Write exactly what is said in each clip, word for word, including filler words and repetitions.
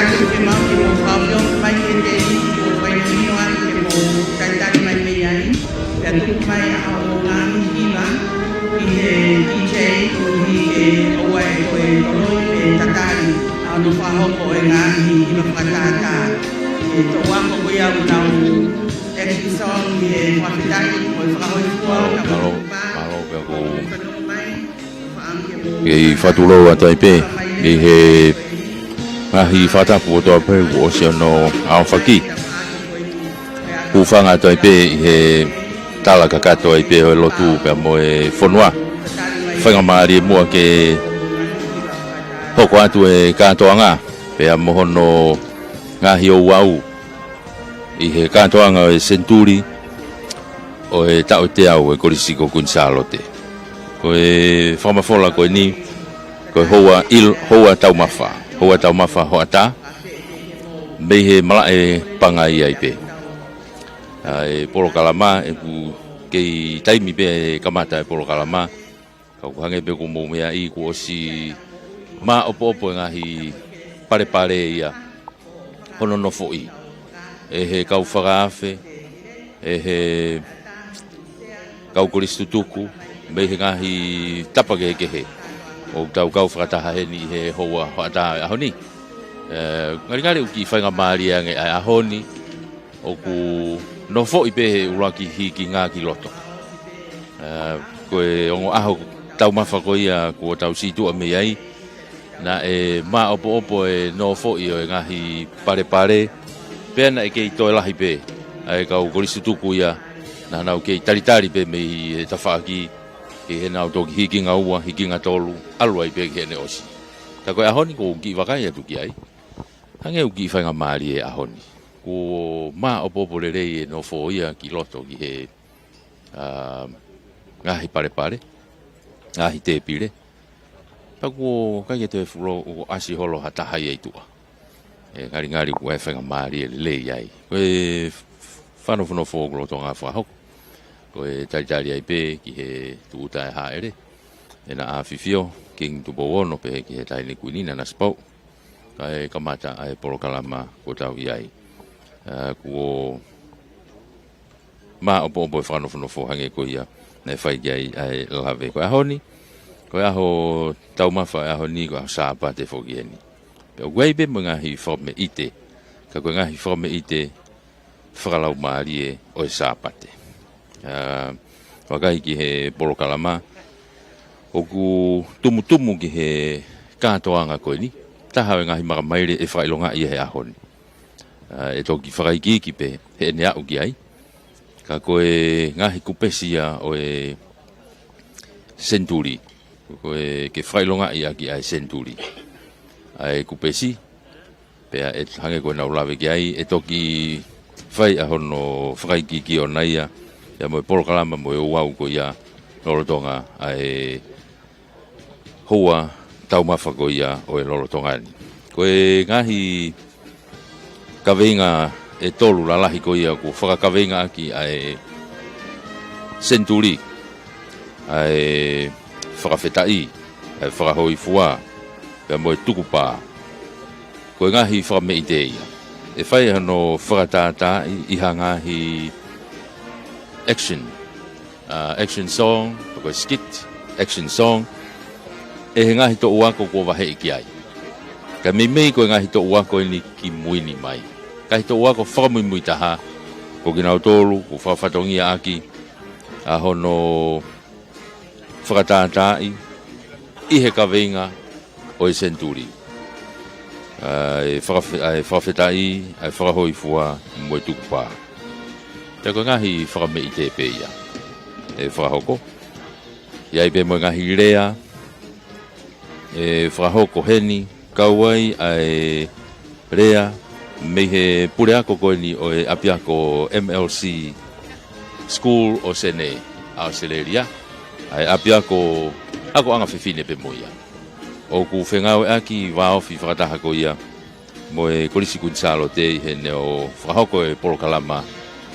Ke mau ke mau fakaʻofoʻofa mai he tēniti ko e fai ni noa ke mau talitali mai mei ai. Pea tuku mai ʻa hoʻomou ngaahi hiva ʻi he D J koeʻuhi ke ʻoua ʻe toe toloi pe tatali ʻa hono fakahoko ʻo e ngaahi hiva fakatātā. ʻE toʻo ako ko ia ʻoku nau action song ʻi he fakafetaʻi mo e fakahōifua. Mālō, mālō, mālō, pea ko e kei fakatulou atu ai pē ʻi he ngaahi fakatapu kotoa pē kuo ʻosi hono ʻaofaki. Hūfanga atu ai pē ʻi he tala kakato ai pē ʻo e lotu pea mo e fonua. Faingamālie muʻa ke hoko atu e kātoanga pea mo hono ngaahi ouau ʻi he kātoanga ʻo e senituli ʻo e taʻu ʻe teau ʻo e Kolisi ko Kuini Sālote. Ko e fakamafola ko eni, ko e houa il-, houa taumafa, houa taumafa hoʻatā, mei he malaʻe pangai ai pē. ʻA e polokalama, ʻoku kei taimi pē ʻe kamata e polokalama, ka ʻoku hangē pē kuo mou meaʻi kuo ʻosi māʻopoʻopo e ngaahi palepale ia hono nofoʻi ʻe he kau fakaafe, ʻe he kau kolisi tutuku, mei he ngaahi tapa kehekehe ʻoku tau kau fakataha heni ʻi he houa hoʻatā ʻo e ʻaho ni. ʻE, ngalingali ʻoku kiʻi faingamālie ange ʻa e ʻaho ni, ʻoku nofoʻi pē he ʻuluaki hikinga ki loto. ʻE, ko e ongo ʻaho taumafa ko ia kuo tau situʻa mei ai, naʻe māʻopoʻopo e nofoʻi ʻo e ngaahi palepale, pea naʻe kei toe lahi pē ʻa e kau kolisi tutuku ia naʻa nau kei talitali pē mei he tafaʻaki, ke nau toki hikinga ua, hikinga tolu, ʻalu ai pē ki heʻene ʻosi. Ka ko e ʻaho ni ʻoku ou kiʻi vakai atu ki ai. Hangē ʻoku kiʻi faingamālie e ʻaho ni. Kuo māʻopoʻopo lelei e nofo ia ki loto ki he, ʻa, ngaahi palepale, ngaahi tēpile. Pea kuo ʻikai ke toe fuʻu ʻasi holo ha taha ia ʻi tuʻa. ʻE, ngalingali ʻoku ʻi ai e faingamālie lelei ai. Ko e fanofonofo ʻoku lolotonga fakahoko, ko e talitali ai pē ki he tūʻuta ʻo e hāʻele, ʻEna ʻAfifio, Kingi Tupou Ono, pehē ki he Taʻahine Kuini Nanasipauʻu. Kae kamata ʻa e polokalama kuo tau ʻi ai. ʻA, kuo māʻopoʻopo e fakanofonofo hangē ko ia naʻe fai ki ai ʻa e lave. Ko e ʻaho ni, ko e ʻaho taumafa e ʻaho ni, ko e ʻaho Sāpate foki eni. Pea ʻoku ʻi ai pē mo e ngaahi fakameʻite, ka ko e ngaahi fakameʻite fakalaumālie ʻo e Sāpate. ʻA, vakai ki he polokalama, ʻoku tumutumu ki he kātoanga ko eni, taha ʻo e ngaahi makamaile ʻe fakaʻilongaʻi ia he ʻaho ni. ʻA, ʻe toki fakaikiiki pē heʻene aʻu ki ai. Ka ko e ngaahi kupesi ia ʻo e senituli, ko e ke fakaʻilongaʻi ʻaki ʻa e senituli. ʻA e kupesi, pea ʻe hangē ko ʻenau lave ki ai, ʻe toki fai ʻa hono fakaikiiki ʻona ia, ia mo e polokalama mo e ouau ko ia lolotonga ʻa e houa taumafa ko ia ʻo e lolotonga ni. Ko e ngaahi kaveinga ʻe tolu lalahi ko ia kuo fakakaveinga ʻaki ʻa e senituli, ʻa e fakafetaʻi, ʻa e fakahōifua, pea mo e tukupā. Ko e ngaahi fakameʻite ia. ʻE fai hono fakatātaaʻi ʻi ha ngaahi action, ʻa, action song, pe ko e skit, action song, ʻe he ngaahi toʻu ako kuo vaheʻi ki ai. Ka meimei ko e ngaahi toʻu ako eni kimui ni mai. Ngaahi toʻu ako fakamuimui taha, ko kinautolu kuo fakafatongia ʻaki ʻa hono fakatātaaʻi ʻi he kaveinga ʻo e senituli. ʻA e fakafe-, ʻa e fakafetaʻi, ʻa e fakahōifua, mo e tukupā. Pea ko e ngaahi fakameʻite pē ia ʻe fakahoko. ʻI ai pē mo e ngaahi lea ʻe fakahoko heni, kau ai ʻa e lea mei he puleako ko eni ʻo e ʻapiako M L C School ʻo Senē, ʻAositelēlia, ʻa e ʻapiako akoʻanga fefine pē mo ia. ʻOku fengāueʻaki vāofi fakataha ko ia mo e Kolisi Kuini Sālote ʻi heʻene ō fakahoko e polokalama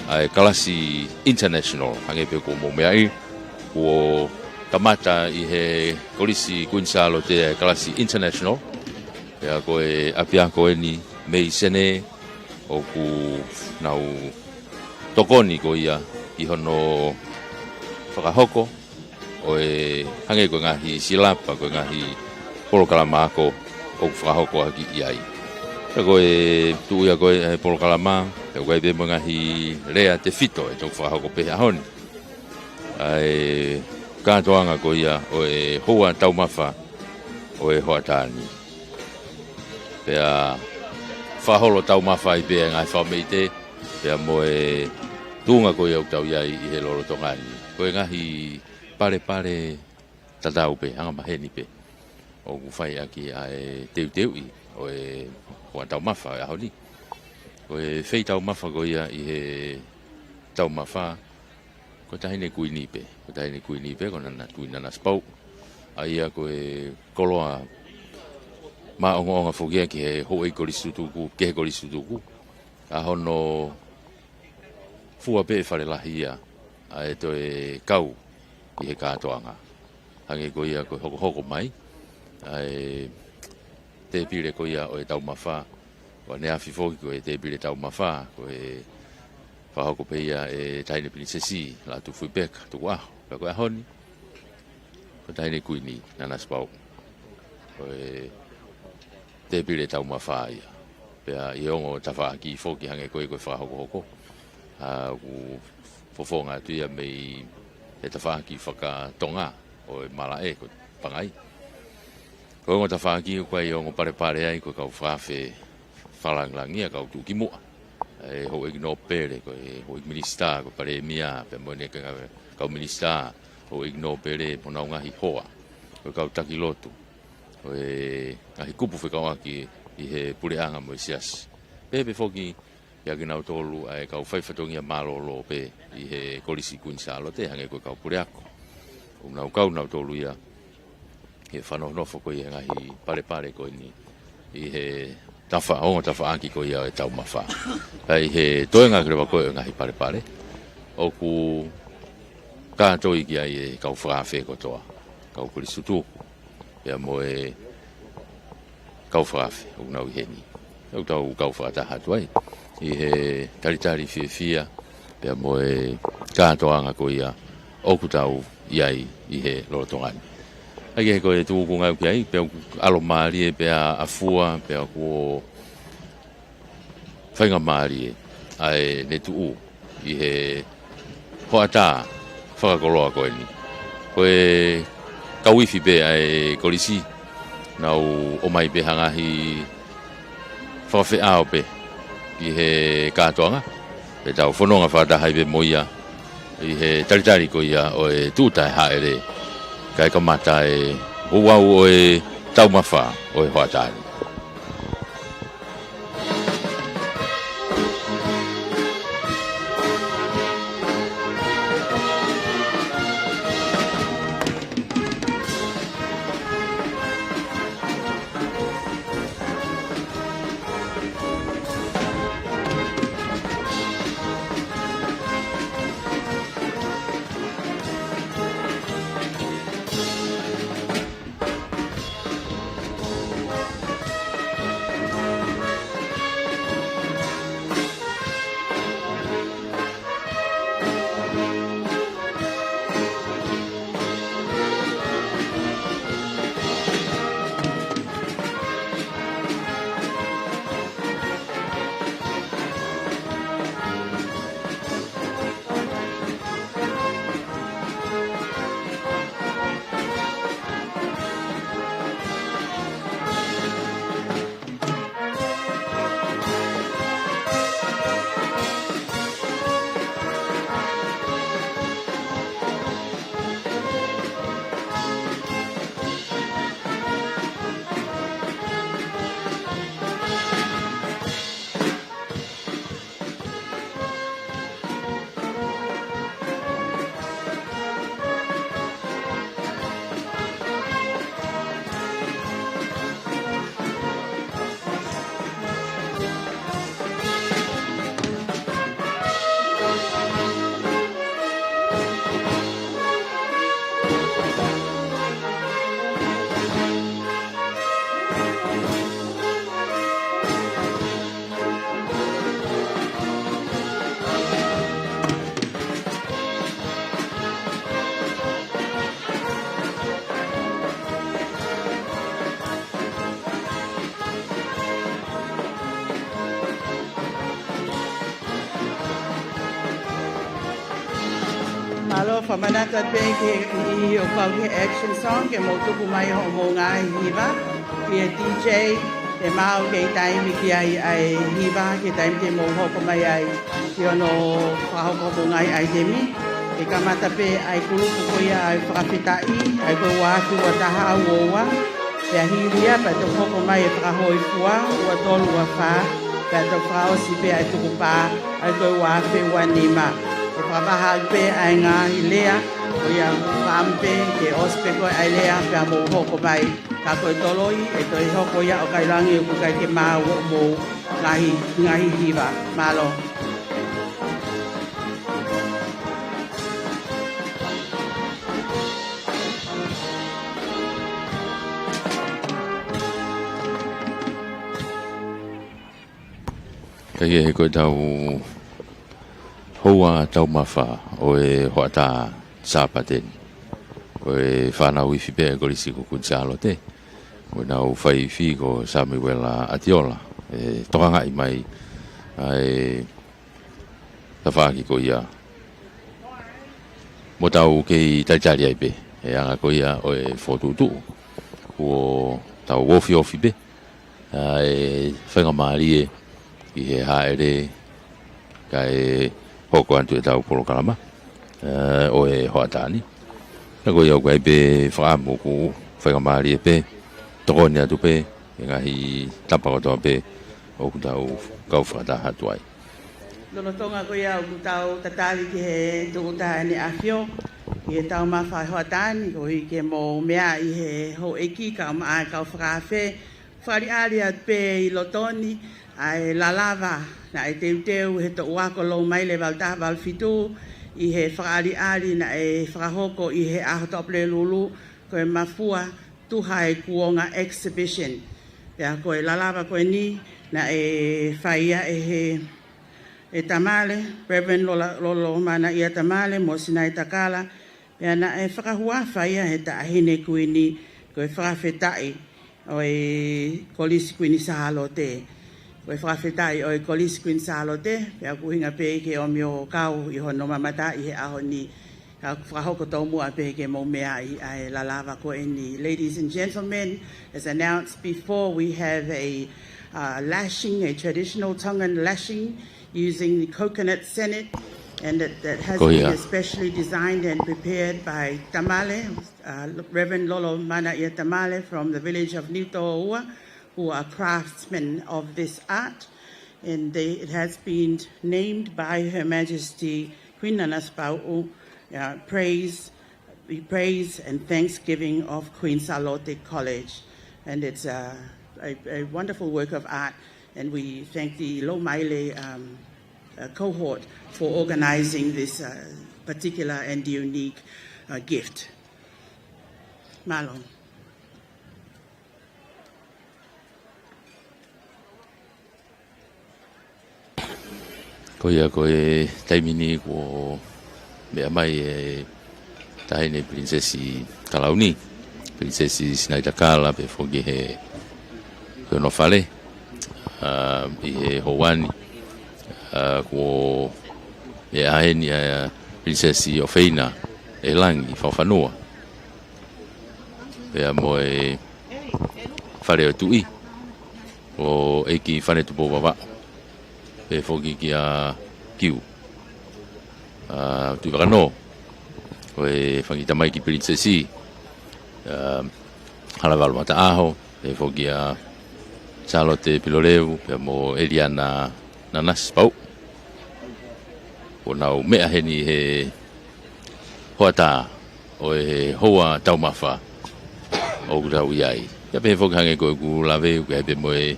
ʻa e kalasi international, hangē pē ko hoʻomou meaʻi, kuo kamata ʻi he Kolisi Kuini Sālote ʻa e kalasi international. Pea ko e ʻapiako eni mei Senē ʻoku nau tokoni ko ia ki hono fakahoko ʻo e hangē ko e ngaahi silapa, ko e ngaahi polokalama ako ʻoku fakahoko ʻaki ʻi ai. Pea ko e tuʻu ia ko e, e polokalama, pea ko e pē mo e ngaahi lea tefito ʻe toki fakahoko pē he ʻaho ni. ʻA e kātoanga ko ia ʻo e hoa taumafa ʻo e hoʻatā ni. Pea fakaholo taumafa ai pē ʻa e ngaahi fakameʻite, pea mo e tuʻunga ko ia ʻoku tau ʻi ai ʻi he lolotonga ni. Ko e ngaahi palepale tatau pē, anga maheni pē ʻoku fai ʻaki ʻa e teuteuʻi ʻo e hoa taumafa ʻo e ʻaho ni. Ko e fei taumafa ko ia ʻi he taumafa, ko e Taʻahine Kuini pē, ko e Taʻahine Kuini pē, ko Nana, Tuʻi Nanasipauʻu. ʻA ia ko e koloa maʻongoʻonga foki ia ki he houʻeiki kolisi tutuku, ki he kolisi tutuku. ʻA hono fua pē ʻe Falelahi ia ʻa e toe kau ʻi he kātoanga. Hangē ko ia ko e hokohoko mai ʻa e tēpile ko ia ʻo e taumafa, ʻo ʻaneafi foki ko e tēpile taumafa, ko e fakahoko pē ia ʻe Taʻahine Pilinisesi Lātūfuipeka Tukuʻaho. Pea ko e ʻaho ni, ko e Taʻahine Kuini Nanasipauʻu, ko e tēpile taumafa ia. Pea ʻi he ongo tafaʻaki foki hangē ko ia ko e fakahokohoko, ʻa ʻoku fofonga atu ia mei he tafaʻaki fakatonga ʻo e malaʻe ko Pangai. Ko e ongo tafaʻaki ʻoku ʻi ai e ongo palepale ai ko e kau fakaafe fakalāngilangi, ʻa e kau tuʻukimuʻa, ʻa e houʻeiki nōpele, ko e houʻeiki minisitā, ko e palēmia, pea mo e ngaahi kau minisitā, houʻeiki nōpele, mo honau ngaahi hoa, ko e kau taki lotu, ko e ngaahi kupu fekauʻaki ʻi he puleʻanga mo e siasi. Pehē pē foki ʻia kinautolu ʻa e kau faifatongia mālōlō pē ʻi he Kolisi Kuini Sālote, hangē ko e kau puleako. ʻOku nau kau nautolu ia he fakanofonofo ko ia he ngaahi palepale ko eni ʻi he tafa, ongo tafaʻaki ko ia ʻo e taumafa. Pea ʻi he toenga ke lava ko ē ʻo e ngaahi palepale, ʻoku kātoi ki ai e kau fakaafe kotoa, kau kolisi tutuku, pea mo e kau fakaafe ʻoku nau ʻi heni. ʻOku tau kau fakataha atu ai ʻi he talitali fiefia pea mo e kātoanga ko ia ʻoku tau ʻi ai ʻi he lolotonga ni. ʻA ia ko e tuʻunga ʻoku ʻi ai, pea ʻoku ʻalomālie, pea ʻafua, pea kuo faingamālie ʻa ʻene tuʻu ʻi he hoʻatā fakakoloa ko eni. Ko e kau ifi pē ʻa e kolisi, nau ʻomai pē ha ngaahi fakafeʻao pē ʻi he kātoanga, pea tau fononga fakataha ai pē mo ia ʻi he talitali ko ia ʻo e tuʻuta e hāʻele, kae kamata e ouau ʻo e taumafa ʻo e hoʻatā ni. Mālō, fakamanatu atu pē ki he, ʻoku kau ki he action song, ke mou tuku mai hoʻomou ngaahi hiva ki he D J, ke maʻu ke taimi ki ai ʻa e hiva, ki he taimi te mou hoko mai ai ki hono fakahoko hoʻomou ngaahi ʻaitemi. ʻE kamata pē ʻa e kulupu ko ia ʻa e fakafetaʻi, ʻa ia ko e ua afe ua taha ua ua. Pea hili ia, pea toki hoko mai e fakahōifua, ua tolu ua fā, pea toki fakaʻosi pē ʻa e tukupā, ʻa ia ko e ua afe ua nima. ʻE fakavahaʻaki pē ʻa e ngaahi lea, ko ia fakaʻamu pē ke ʻosi pē ko ē ʻa e lea, pea mou hoko mai. Ka ko e toloi, ʻe toe hoko ia ʻo kai langi ʻoku ʻikai ke maʻu hoʻomou ngaahi, ngaahi hiva. Mālō. Ka ʻi he ko ʻetau houa taumafa ʻo e hoʻatā Sāpate ni, ko e fānau ifi pē ʻa e Kolisi ko Kuini Sālote, ko ʻenau faiifi ko Samiuela ʻAtiola, ʻe tokangaʻi mai ʻa e tafaʻaki ko ia mo tau kei talitali ai pē ʻa e anga ko ia ʻo e fokotuʻutuʻu. Kuo tau ofiofi pē ʻa e faingamālie ʻi he hāʻele kae hoko atu ʻetau polokalama, ʻa, ʻo e hoʻatā ni. Ka ko ia ʻoku ʻi ai pē fakaʻamu ʻoku faingamālie pē tokoni atu pē ʻi he ngaahi tapa kotoa pē ʻoku tau kau fakataha atu ai. Lolotonga ko ia ʻoku tau tatali ki he tūʻuta ʻEne ʻAfio ʻi he taumafa ʻo e hoʻatā ni, koeʻuhi ke mou meaʻi ʻe he houʻeiki kae ʻumaʻā e kau fakaafe, fakaʻaliʻali atu pē ʻi loto ni ʻa e lalava naʻe teuteu ʻe he toʻu ako Loumaile valu taha valu fitu ʻi he fakaʻaliʻali naʻe fakahoko ʻi he ʻaho Tuʻapulelulu, ko e Mafua Tuha e Kuonga Exhibition. Pea ko e lalava ko eni naʻe fai ia ʻe he, ʻe Tamale, Reverend Lola, Lolomanaʻia Tamale mo Sinaitakala, pea naʻe fakahuafa ia ʻe he Taʻahine Kuini ko e Fakafetaʻi ʻo e Kolisi Kuini Sālote. Ko e Fakafetaʻi ʻo e Kolisi Kuini Sālote, pea ʻoku ʻuhinga pē ke ʻomi ʻo kau ʻi hono mamata ʻi he ʻaho ni. Ka ʻoku fakahoko tomuʻa pē ke mou meaʻi ʻa e lalava ko eni. Ladies and gentlemen, as announced before, we have a, uh, lashing, a traditional Tongan lashing using the coconut senet, and that, that has been especially designed and prepared by Tamale, uh, Reverend Lolomanaʻia Tamale from the village of Niutōua, who are craftsmen of this art. And they, it has been named by Her Majesty Queen Nanasipauʻu, uh, praise, the praise and thanksgiving of Queen Sālote College. And it's a, a, a wonderful work of art, and we thank the Loumaile, um, uh, cohort for organizing this, uh, particular and unique, uh, gift. Mālō. Ko ia ko e taimi ni kuo meʻa mai e Taʻahine Pilinisesi Kalauni, Pilinisesi Sinaitakala, pea foki he, ko hono fale, ʻa, ʻi he houa ni, ʻa, kuo meʻa heni ʻa Pilinisesi ʻOfeina ʻElangi Fakafanua, pea mo e Fale ʻo e Tuʻi, ʻo ʻEiki Fane Tupou Vavaʻu, pea foki kia Kiu, ʻa, Tuʻivakanō, ʻo e fanga kiʻi tamaiki pilinisesi, ʻa, Halaevalu Mataʻaho, pea foki kia Sālote Pilolevu, pea mo ʻEliana Nanasipauʻu. Kuo nau meʻa heni he hoʻatā ʻo e houa taumafa ʻoku tau ʻi ai. Pea pehē foki hangē ko ʻeku lave, ʻoku ʻi ai pē mo e,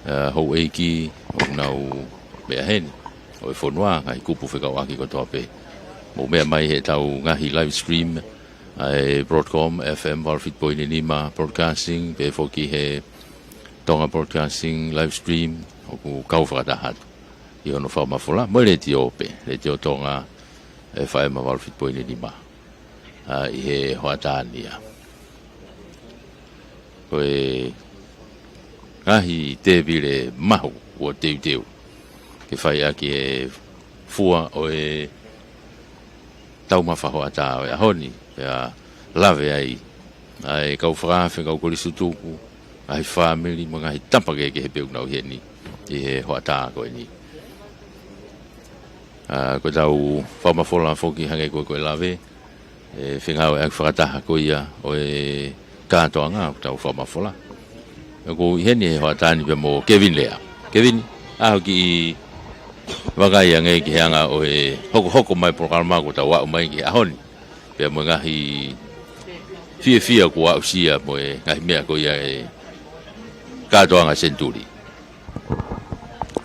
ʻa, houʻeiki ʻoku nau meʻa heni ʻo e fonua, ngaahi kupu fekauʻaki kotoa pē. Mou meʻa mai heʻetau ngaahi live stream, ʻa e Broadcom F M valu fitu poini nima Broadcasting, pea foki he Tonga Broadcasting live stream, ʻoku kau fakataha atu ʻi hono fakamafola, mo e letiō pē, Letiō Tonga F M valu fitu poini nima, ʻa, ʻi he hoʻatā ni ia. Ko e ngaahi tēvile mahu kuo teuteu ke fai ʻaki e fua ʻo e taumafa hoʻatā ʻo e ʻaho ni, pea lave ai ʻa e kau fakaafe, kau kolisi tutuku, ngaahi fāmili, mo e ngaahi tapa kehekehe pē ʻoku nau ʻi heni ʻi he hoʻatā ko eni. ʻA, ko ʻetau fakamafola foki hangē ko e, ko e lave, ʻe fengāueʻaki fakataha ko ia ʻo e kātoanga ʻoku tau fakamafola. ʻOku ʻi heni he hoʻatā ni pea mo Kevin Lea. Kevin, ʻaho kiʻi vakai ange ki he anga ʻo e hokohoko mai polokalama kuo tau aʻu mai ki he ʻaho ni. Pea mo e ngaahi fiefia kuo aʻusia mo e ngaahi meʻa ko ia e kātoanga Senituli.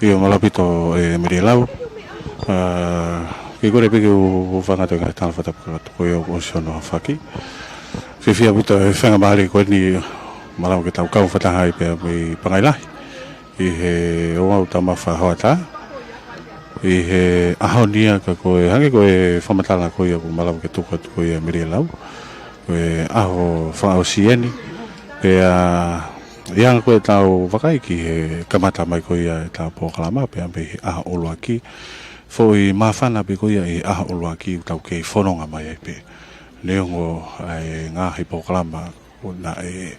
ʻIo, mālō ʻaupito ʻe Melie Lau. ʻA, kiʻi kole pē ke u hūfanga atu he ngaahi tala fakatapu kakato ko ia ʻoku ʻosi hono aofaki. Fiefia ʻaupito he faingamālie ko eni, mālō ke tau kau fakataha ai pea mo e Pangai Lahi ʻi he ouau taumafa hoʻatā ʻi he ʻaho ni ia, ka ko e hangē ko e fakamatala ko ia kuo malava ke tuku atu ko ia ʻe Melie Lau. Ko e ʻaho fakaʻosi eni, pea ʻi he anga ko ē ʻetau vakai ki he kamata mai ko ia ʻetau polokalama, pea mei he ʻaho ʻuluaki. Foʻi māfana pē ko ia ʻi he ʻaho ʻuluaki ʻoku tau kei fononga mai ai pē. Neongo ʻa e ngaahi polokalama ʻoku naʻe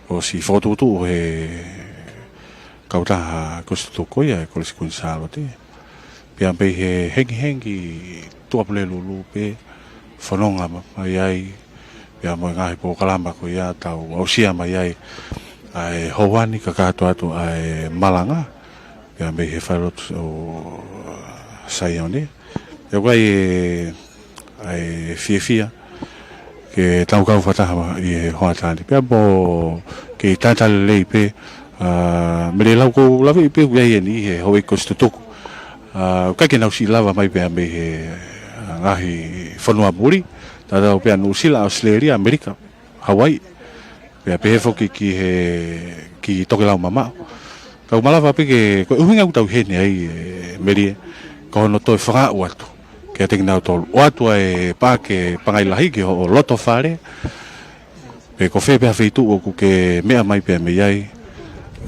ʻosi fokotuʻutuʻu ʻe he kautaha kolisi tutuku ko ia ʻa e Kolisi Kuini Sālote. Pea mei he hengihengi tuʻapulelulu pē fononga ma-, mai ai, pea mo e ngaahi polokalama ko ia tau aʻusia mai ai ʻa e houa ni kakato atu ʻa e malanga, pea mei he falelotu ʻo Saione. ʻOku ʻi ai e ʻa e fiefia ke tau kau fakataha ʻi he hoʻatā ni. Pea mo ke talitali lelei pē, ʻa, Melie Lau, ʻoku ou laveʻi pē ʻoku ʻi ai eni he houʻeiki kolisi tutuku. ʻA, ʻoku ʻikai ke nau siʻi lava mai pea mei he, ʻa, ngaahi fonua muli. Tatau pē ʻa Nuʻusila, ʻAositelēlia, ʻAmelika, Hauaiʻi. Pea pehē foki ki he, ki Tokelau mamaʻo. Ka ʻoku malava pē ke, ko e ʻuhinga ʻoku tau ʻi heni ai, ʻe Melie, ko hono toe fakaaʻu atu kiate kinautolu. ʻOatu ʻa e paʻake Pangai Lahi ki hoʻo loto fale, pe ko fē pē ha feituʻu ʻoku ke meʻa mai pea mei ai,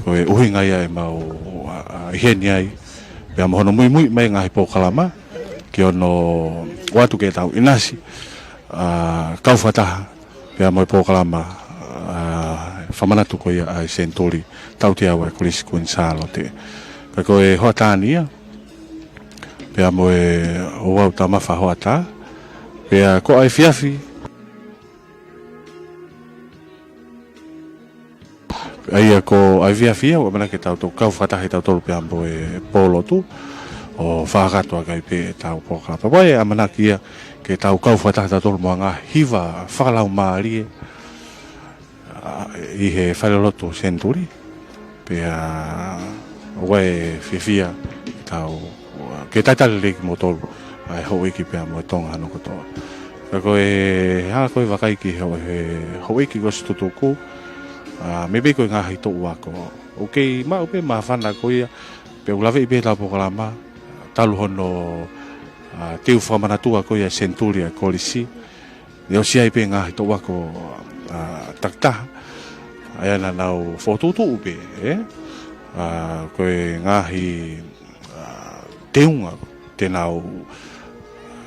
ko e ʻuhinga ia ʻemau, ʻa, ʻa, ʻi heni ai, pea mo hono muimui mai ngaahi polokalama, ki hono ʻoatu ke tau ʻinasi, ʻa, kau fakataha, pea mo e polokalama, ʻa, fakamanatu ko ia ʻa e senituli taʻu teau ʻa e Kolisi Kuini Sālote. Ka ko e hoʻatā ni ia, pea mo e ouau taumafa hoʻatā, pea ko e efiafi, ʻa ia ko e efiafi ia, ʻoku ʻamanaki ke tau toe kau fakataha kitautolu pea mo e pōlotu, ʻo fakakakato ʻaki ai pē ʻetau polokalama. Pea ʻoku ʻamanaki ia ke tau kau fakataha kitautolu mo e ngaahi hiva fakalaumālie, ʻa, ʻi he falelotu Senituli. Pea ʻoku ou fiefia ke tau, ke talitali lelei kimoutolu, ʻa e houʻeiki pea mo e Tonga hono kotoa. Ka ko e hanga ko ē vakai ki he, he houʻeiki kolisi tutuku, ʻa, meimei ko e ngaahi toʻu ako. ʻOku kei maʻu pē māfana ko ia, pea ʻoku laveʻi pē ʻetau polokalama, talu hono, ʻa, teu fakamanatua ko ia senituli ʻa e kolisi, ne ʻosi ʻi ai pē ngaahi toʻu ako, ʻa, takitaha. ʻA ia naʻa nau fokotuʻutuʻu pē, ē? ʻA, ko e ngaahi, ʻa, teunga te nau,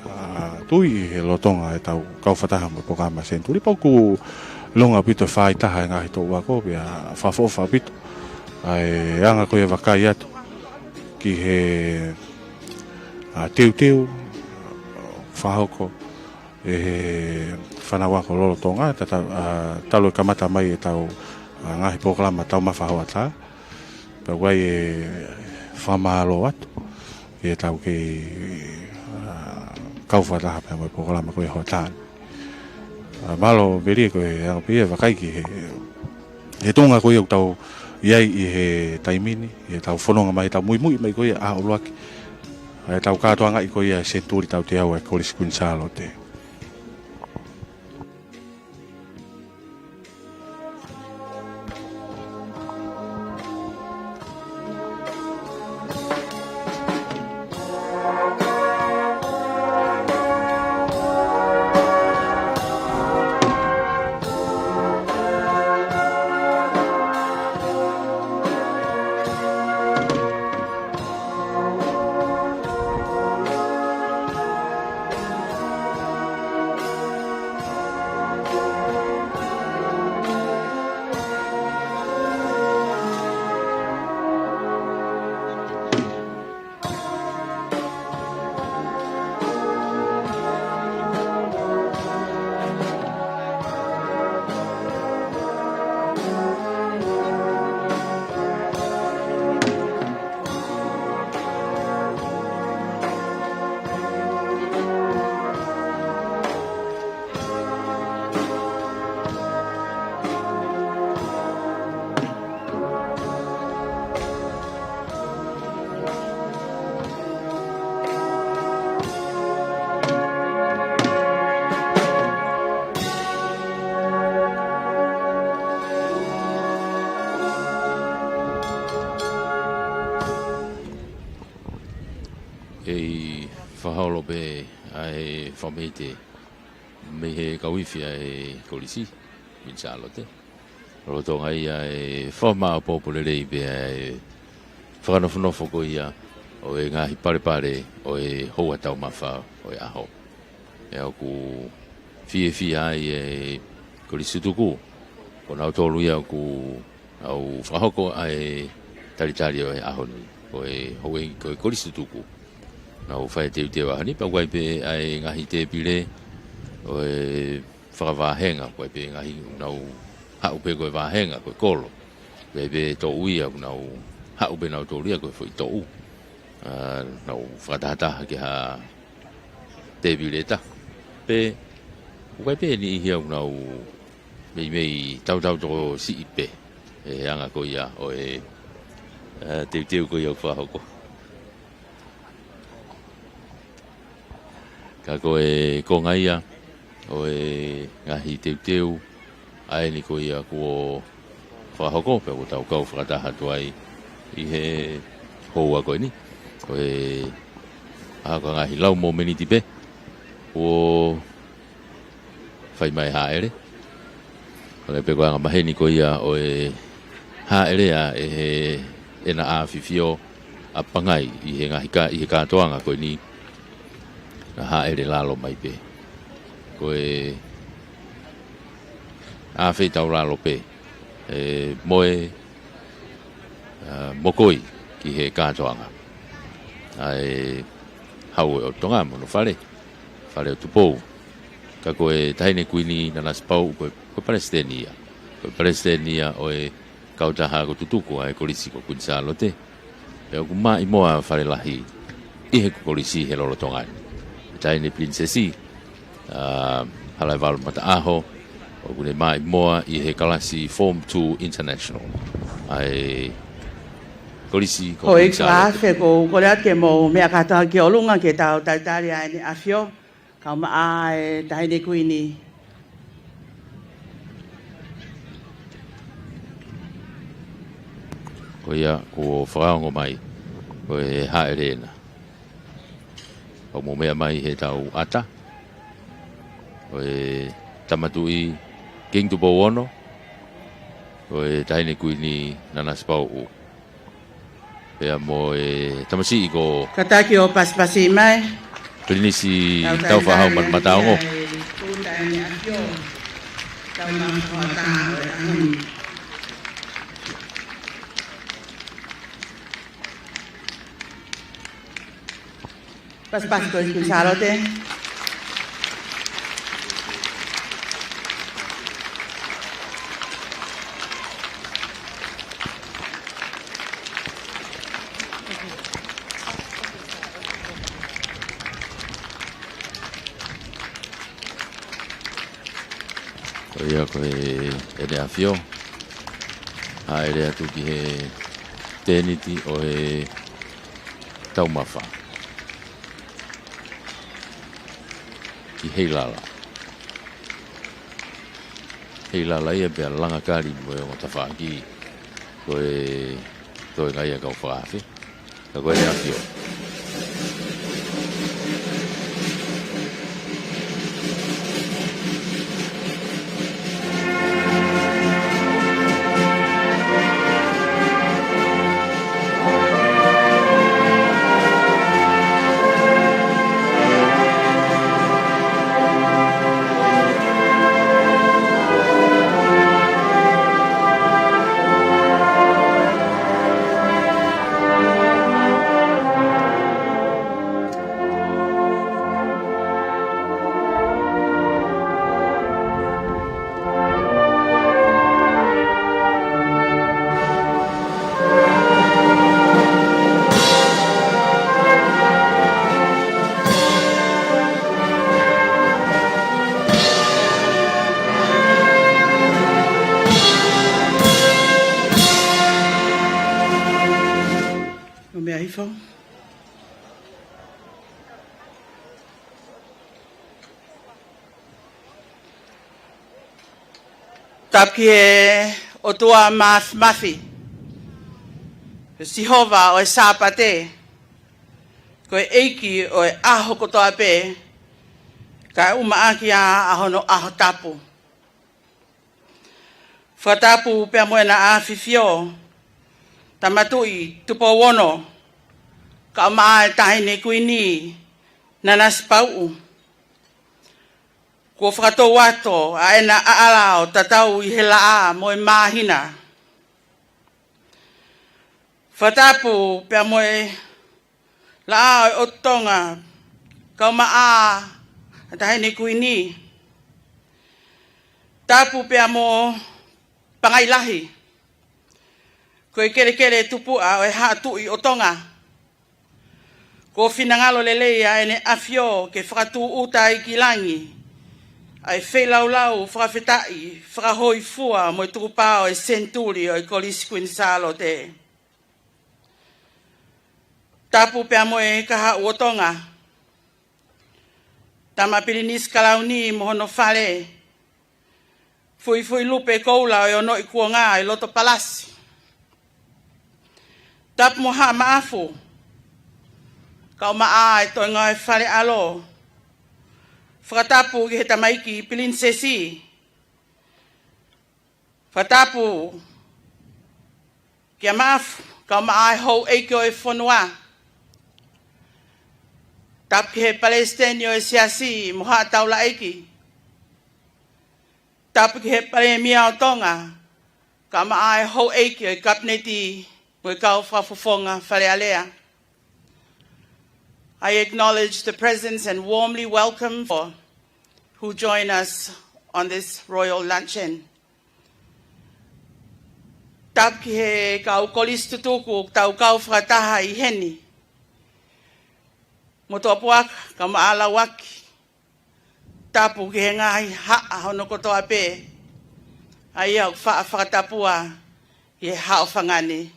ʻa, tui ʻi he lolotonga ʻetau kau fakataha mo e polokalama Senituli. Pea ʻoku longa ʻaupito e faʻahitaha e ngaahi toʻu ako, pea fakaʻofoʻofa ʻaupito ʻa e anga ko ia e vakai atu ki he, ʻa, teuteu fakahoko ʻe he fānau ako lolotonga, tata-, ʻa, talu e kamata mai ʻetau, ʻa, ngaahi polokalama taumafa hoʻatā. Pea ʻoku ʻi ai e fakamālō atu ʻi heʻetau kei, ʻa, kau fakataha pea mo e polokalama ko ia hoʻatā ni. ʻA, mālō Melie, ko e anga pē ia e vakai ki he, he tuʻunga ko ia ʻoku tau ʻi ai ʻi he taimi ni, ʻi heʻetau fononga mai, ʻetau muimui mai ko ia ʻaho ʻuluaki ʻa ʻetau kātoangaʻi ko ia e senituli taʻu teau ʻa e Kolisi Kuini Sālote. ʻI fakaholo pē ʻa e fakameite mei he kau ifi ʻa e kolisi, Kuini Sālote. Lolotonga ia e fakamaʻopoʻopo lelei pē ʻa e fakanofonofo ko ia ʻo e ngaahi palepale ʻo e houa taumafa ʻo e ʻaho. ʻE ʻoku fiefia ai e kolisi tutuku, ko nautolu ia ʻoku nau fakahoko ʻa e talitali ʻo e ʻaho ni. Ko e houʻeiki ko e kolisi tutuku, nau fai teuteu ʻaho ni, pea ʻoku ʻi ai pē ʻa e ngaahi tēpile ʻo e fakavāhenga, ʻoku ʻi ai pē ngaahi, nau haʻu pē ko e vāhenga, ko e kolo. ʻOku ʻi ai pē toʻu ia, ʻoku nau haʻu pē nautolu ia ko e foʻi toʻu. ʻA, nau fakatahataha ki ha tēpile ʻe taha. Pea ʻoku ʻi ai pē niʻihi ia ʻoku nau meimei tautau tokosiʻi pē he anga ko ia ʻo e, ʻa, teuteu ko ia ʻoku fakahoko. Ka ko e konga ia ʻo e ngaahi teuteu ʻa eni ko ia kuo fakahoko, pea ʻoku tau kau fakataha atu ai ʻi he houa ko eni. Ko e ʻa, ko e ngaahi lau mōmeniti pē kuo fai mai hāʻele. Hangē pē ko e anga maheni ko ia ʻo e hāʻele ʻa ʻEne ʻAfifio ʻa Pangai ʻi he ngaahi kā-, ʻi he kātoanga ko eni, naʻe hāʻele lalo mai pē. Ko e ʻafeitaulalo pē ʻe moe, ʻa, mokoi ki he kātoanga ʻa e Hau ʻo Tonga mo hono fale, Fale ʻo Tupou. Ka ko e Taʻahine Kuini Nanasipauʻu ko e, ko e palesiteni ia. Ko e palesiteni ia ʻo e kautaha ko e tutuku ʻa e kolisi ko Kuini Sālote. Pea ʻoku maʻimoa Fale Lahi ʻi he kolisi he lolotonga ni. Taʻahine Pilinisesi, ʻa, Halaevalu Mataʻaho, ʻoku ne maʻimoa ʻi he kalasi Form Two International ʻa e kolisi ko Kuini Sālote. Houʻeiki fakaafe, ʻoku ou kole atu ke mou meʻa kātoa ki ʻolunga ke tau talitali ʻa ʻEne ʻAfio, kae ʻumaʻā e Taʻahine Kuini. Ko ia kuo fakaongo mai, ko e hāʻele ena. ʻOku mou meʻa mai he tau ʻata, ko e Tama Tuʻi Kingi Tupou Ono, ko e Taʻahine Kuini Nanasipauʻu. Pea mo e tamasiʻi ko Kātaki ʻo pasipasi mai. Pilinisi Taufaʻahau Mataongo. Pasipasi ko Kuini Sālote. Ko ia ko e ʻEne ʻAfio, hāʻele atu ki he tēniti ʻo e taumafa ki Heilala. Heilala ia pea Langakali mo e ongo tafaʻaki ko e toenga ia kau fakaafe. Ka ko ʻEne ʻAfio. Mou meʻa hifo. Tapu ki he ʻOtua Māfimafi, Sihova ʻo e Sāpate, Ko e ʻEiki ʻo e ʻaho kotoa pē, kae ʻumaʻā ʻa hono ʻaho tapu. Fakatapu pea mo ʻEna ʻAfifio, Tama Tuʻi Tupou Ono, kae ʻumaʻā e Taʻahine Kuini, Nanasipauʻu. Kuo fakatou atu ʻa ʻEna ʻaʻala ʻo tatau ʻi he laʻā mo e māhina. Fakatapu pea mo e laʻā ʻo e ʻOtu Tonga, kae ʻumaʻā ʻa e Taʻahine Kuini. Tapu pea mo Pangai Lahi, ko e kelekele tupuʻa ʻo e Haʻa Tuʻi ʻo Tonga. Kuo finangalo lelei ʻa ʻEne ʻAfio ke fakatūʻuta ai ki langi ʻa e feilaulau fakafetaʻi, fakahōifua mo e tukupā ʻo e senituli ʻo e Kolisi Kuini Sālote. Tapu pea mo e Kahaʻu ʻo Tonga, Tama Pilinisi Kalauni mo hono fale, Fuifui Lupe Koula ʻo e Onoʻi Kuonga ʻi loto palasi. Tapu mo Haʻa Maʻafu, kae ʻumaʻā e toenga ʻo e Fale ʻAlo. Fakatapu ki he Tamaiki Pilinisesi. Fakatapu kia Maʻafu, kae ʻumaʻā e houʻeiki ʻo e fonua. Tapu ki he Palesiteni ʻo e Siasi mo haʻa taulaʻeiki. Tapu ki he Palēmia ʻo Tonga, kae ʻumaʻā e houʻeiki ʻo e Kapineti mo e kau fakafofonga Fale Alea. I acknowledge the presence and warmly welcome for who join us on this royal luncheon. Tapu ki he kau kolisi tutuku ʻoku tau kau fakataha ʻi heni, Motuʻapuaka kae ʻumaʻā Lauaki. Tapu ki he ngaahi haʻa hono kotoa pē, ʻa ia ʻoku faʻa fakatapua ʻi he haʻofanga ni.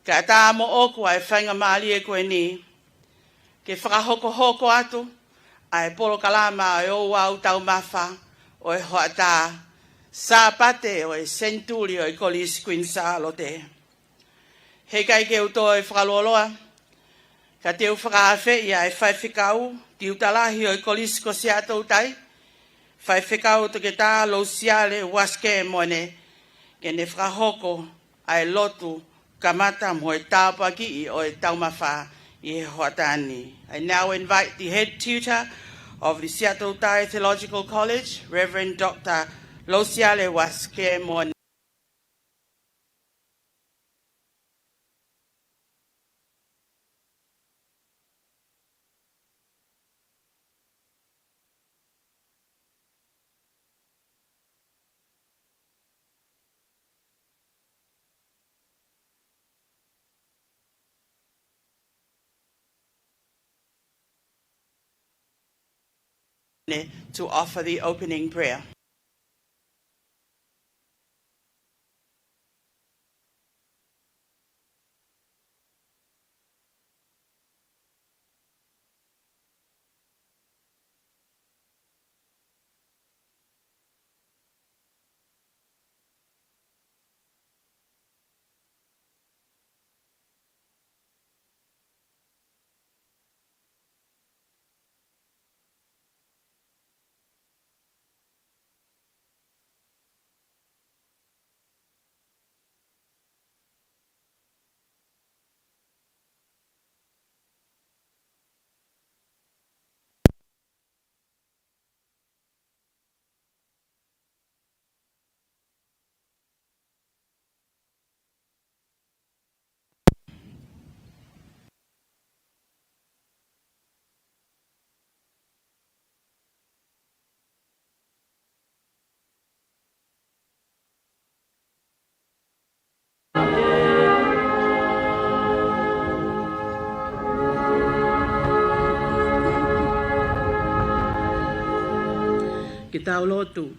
Kae ʻatā moʻoku ʻa e faingamālie ko eni ke fakahokohoko atu ʻa e polokalama ʻo e ouau taumafa ʻo e hoʻatā Sāpate ʻo e senituli ʻo e Kolisi Kuini Sālote. Heʻikai ke u toe fakalōloa, ka te u fakaafeʻi ʻa e Faifekau Tiuta Lahi ʻo e Kolisi ko Siaʻatoutai, Faifekau Toketā Lousiale Uasikemone, ke ne fakahoko ʻa e lotu kamata mo e tāpuakiʻi ʻo e taumafa ʻi he hoʻatā ni. I now invite the head tutor of the Siaʻatoutai Theological College, Reverend Doctor Lousiale Uasikemone. To offer the opening prayer. Ke tau lotu.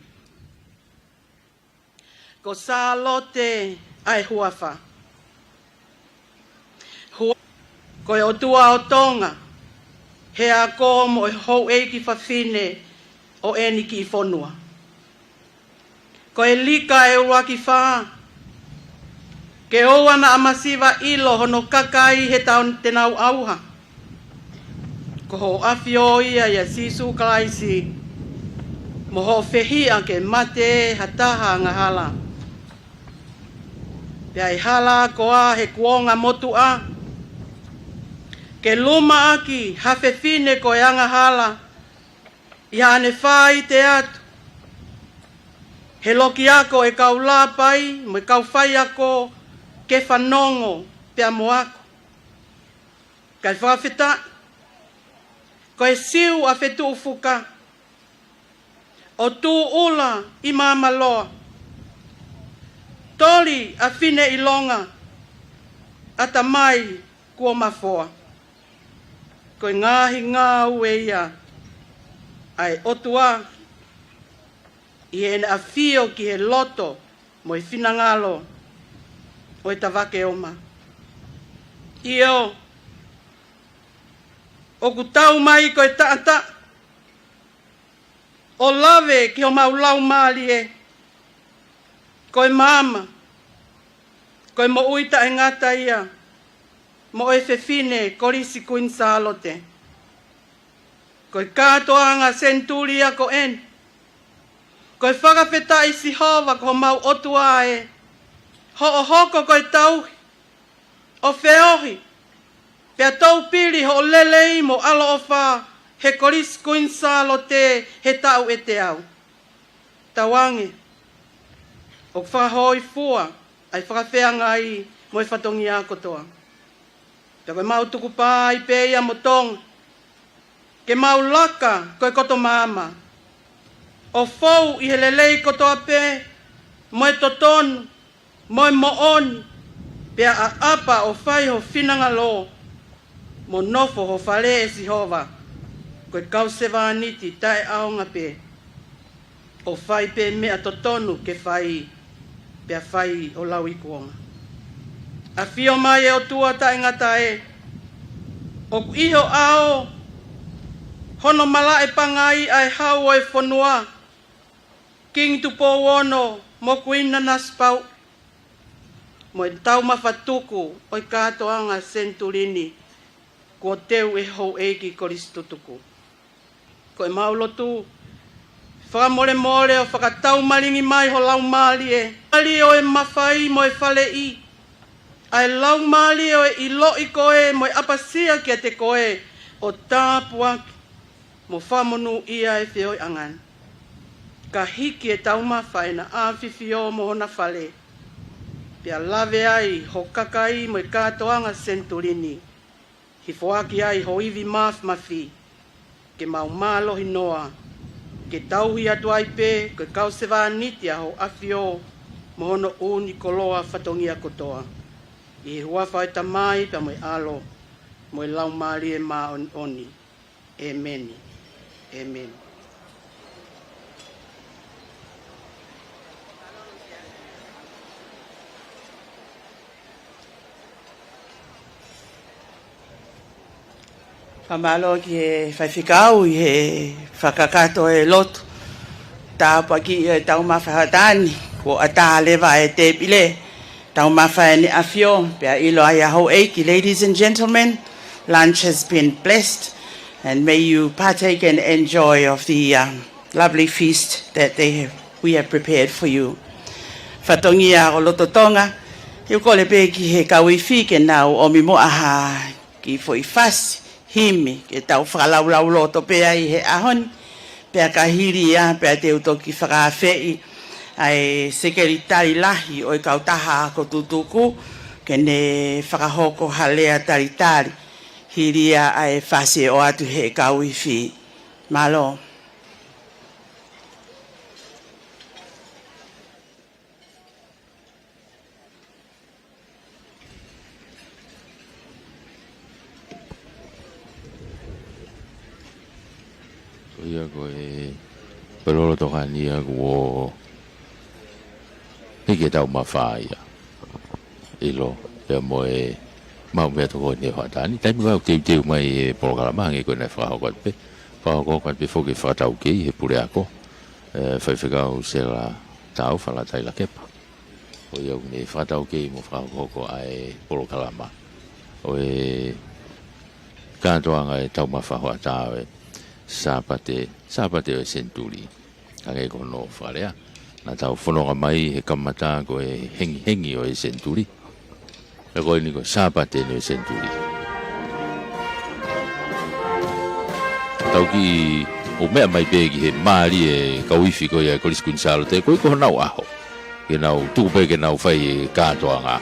Ko Sālote ʻa e huafa. Hua-, ko e ʻOtua ʻo Tonga, he ako mo e houʻeiki fafine ʻo eni kiʻi fonua. Ko e lika ʻe ʻuluaki fā, ke ʻoua naʻa masiva ʻilo hono kakai he tau te nau ʻauha. Ko hoʻo ʻAfio ia ʻia Sīsū Kalaisi, mo hoʻo fehiʻa ke mate ha taha angahala. Pea ʻe hala koā he kuonga motuʻa ke lumaʻaki ha fefine ko e angahala, ʻi haʻane faite atu he lokiako ʻa e kau lāpai mo e kau faiako ke fanongo pea mo ako. Kae fakafetaʻi, ko e Siu ʻa Fetuʻufuka, ʻo Tūʻula ʻi Māmaloa, toli ʻa Fineʻilonga, ʻatamai kuo mafoa. Ko e ngaahi ngāue ia ʻa e ʻOtua ʻi heʻene ʻafio ki he loto mo e finangalo ʻo e Tavake Oma. ʻIo, ʻoku tau mai ko e taʻataʻa ʻo lave ki homau laumālie, ko e maama, ko e moʻui taʻengata ia mo e fefine Kolisi Kuini Sālote. Ko e kātoanga senituli ia ko eni. Ko e fakafetaʻi Sihova ko homau ʻOtua ē, hoʻo hoko ko e tauhi ʻo feohi, pea toupili hoʻo lelei mo ʻaloʻofa he Kolisi Kuini Sālote he taʻu ʻe teau. Tauange ʻoku fakahōifua ʻa e fakafeangai mo e fatongia kotoa. Pea ko ʻemau tukupā ai pē ia mo Tonga, ke mau laka ko e koto maama, ʻo fou ʻi he lelei kotoa pē, mo e totonu, mo e moʻoni, pea ʻaʻapa ʻo fai ho finangalo, mo nofo ho fale ʻe Sihova, ko e kau sevāniti taʻeʻaonga pē, ʻo fai pē meʻa totonu ke fai, pea fai ʻo lauikuonga. ʻAfio mai ʻe ʻOtua taʻengata ē, ʻoku ʻi ho ʻao hono malaʻe pangai ʻa e hau ʻo e fonua, Kingi Tupou Ono mo Kuini Nanasipauʻu, mo e taumafa tuku ʻo e kātoanga senituli ni kuo teu ʻe Houʻeiki Kolisi Tutuku. Ko ʻemau lotu, fakamolemole ʻo fakataumalingi mai ho laumālie, mālie ʻo e mafai mo e faleʻi, ʻa e laumālie ʻo e ʻiloʻi koe mo e ʻapasia kiate koe, ʻo tāpuaki mo fakamonūʻia e feohiʻanga ni. Ka hiki e taumafa ʻena ʻAfifio mo hona fale, pea lave ai ho kakai mo e kātoanga senituli ni, hifoaki ai ho ivi māfimafi, ke mau mālohi noa, ke tauhi atu ai pē ko e kau sevāniti ʻa Hoʻo ʻAfio mo hono ʻuuni koloa fatongia kotoa. ʻI he huafa ʻo e Tamai pea mo e ʻAlo mo e Laumālie Māʻoniʻoni. ʻĒmeni. ʻĒmeni. Fakamālō ki he faifekau ʻi he fakakakato e lotu. Tāpuakiʻi ʻo e taumafa ʻa Tani, kuo ʻatā leva e tēpile. Taumafa ʻEne ʻAfio, pea ʻilo ai ʻa Houʻeiki. Ladies and gentlemen, lunch has been blessed, and may you partake and enjoy of the, um, lovely feast that they have, we have prepared for you. Fatongia ʻo loto Tonga, ʻoku ou kole pē ki he kau ifi ke nau ʻomi muʻa ha kiʻi foʻi fasi, himi, ke tau fakalaulauloto pē ai he ʻaho ni, pea ka hili ia, pea te u toki fakaafeʻi ʻa e Sekelitali Lahi ʻo e Kautaha Ako Tutuku, ke ne fakahoko ha lea talitali, hili ia ʻa e fasi ʻe ʻoatu he kau ifi. Mālō. Ko ia ko e, ko e lolotonga ni ia kuo hiki e taumafa ia. ʻIlo, pea mo e maʻu meʻatokoni ʻo Hatani. Taimi ko ē ʻoku teuteu mai e polokalama, hangē ko ʻena fakahoko atu pē. Fakahoko atu pē foki e fakataukei he puleako, ʻe, Faifekau Sela Tau Falatai Lakepa. Ko ia ʻoku ne fakataukei mo fakahoko ʻa e polokalama ʻo e kātoanga e taumafa hoʻatā ʻo e Sāpate, Sāpate ʻo e Senituli. Hangē ko hono fakalea naʻa tau fononga mai he kamata, ko e hengihengi ʻo e senituli. Pea ko eni ko e Sāpate eni ʻo e Senituli. Tau kiʻi ʻū meʻa mai pē ki he mālie e kau ifi ko ia e Kolisi Kuini Sālote, ko e ko honau ʻaho ke nau tuku pē ke nau fai e kātoanga.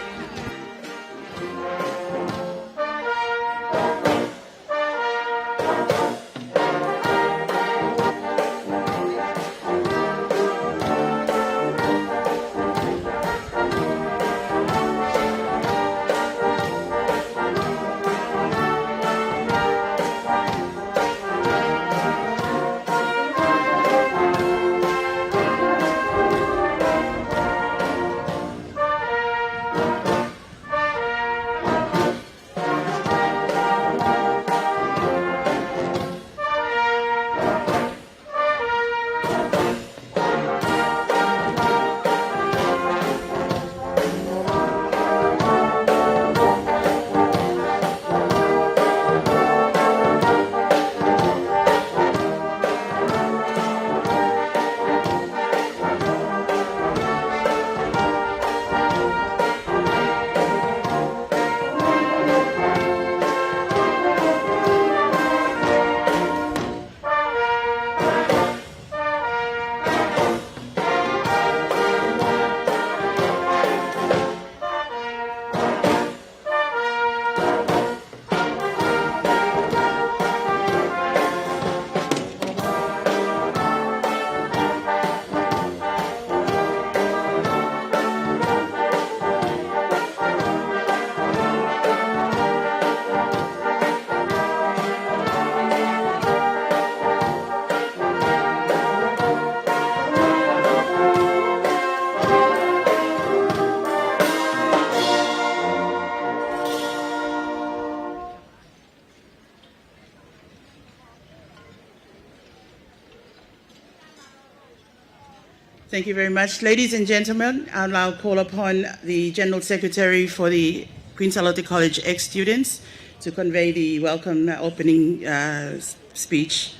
Thank you very much. Ladies and gentlemen, I'll now call upon the General Secretary for the Queen Sālote College ex-students to convey the welcome, uh, opening, uh, s-, speech.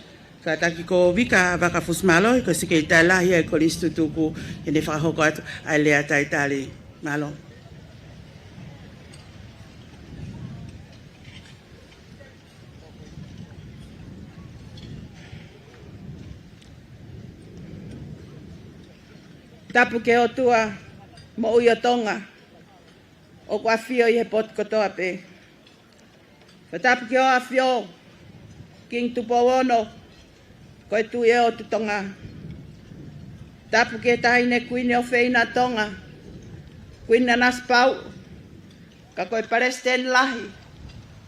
Kātaki ko Vika Vakafusimālohi, ko e Sekelitali Lahi ʻa e Kolisi Tutuku, ke ne fakahoko atu ʻa e lea talitali. Mālō. Tapu ki he ʻOtua moʻui ʻo Tonga, ʻoku ʻafio ʻi he potu kotoa pē. Fakatapu ki Hoʻo ʻAfio, Kingi Tupou Ono, ko e Tuʻi ʻo e ʻOtu Tonga. Tapu ki he Taʻahine Kuini ʻofeina ʻo Tonga, Kuini Nanasipauʻu, ka ko e Palesiteni Lahi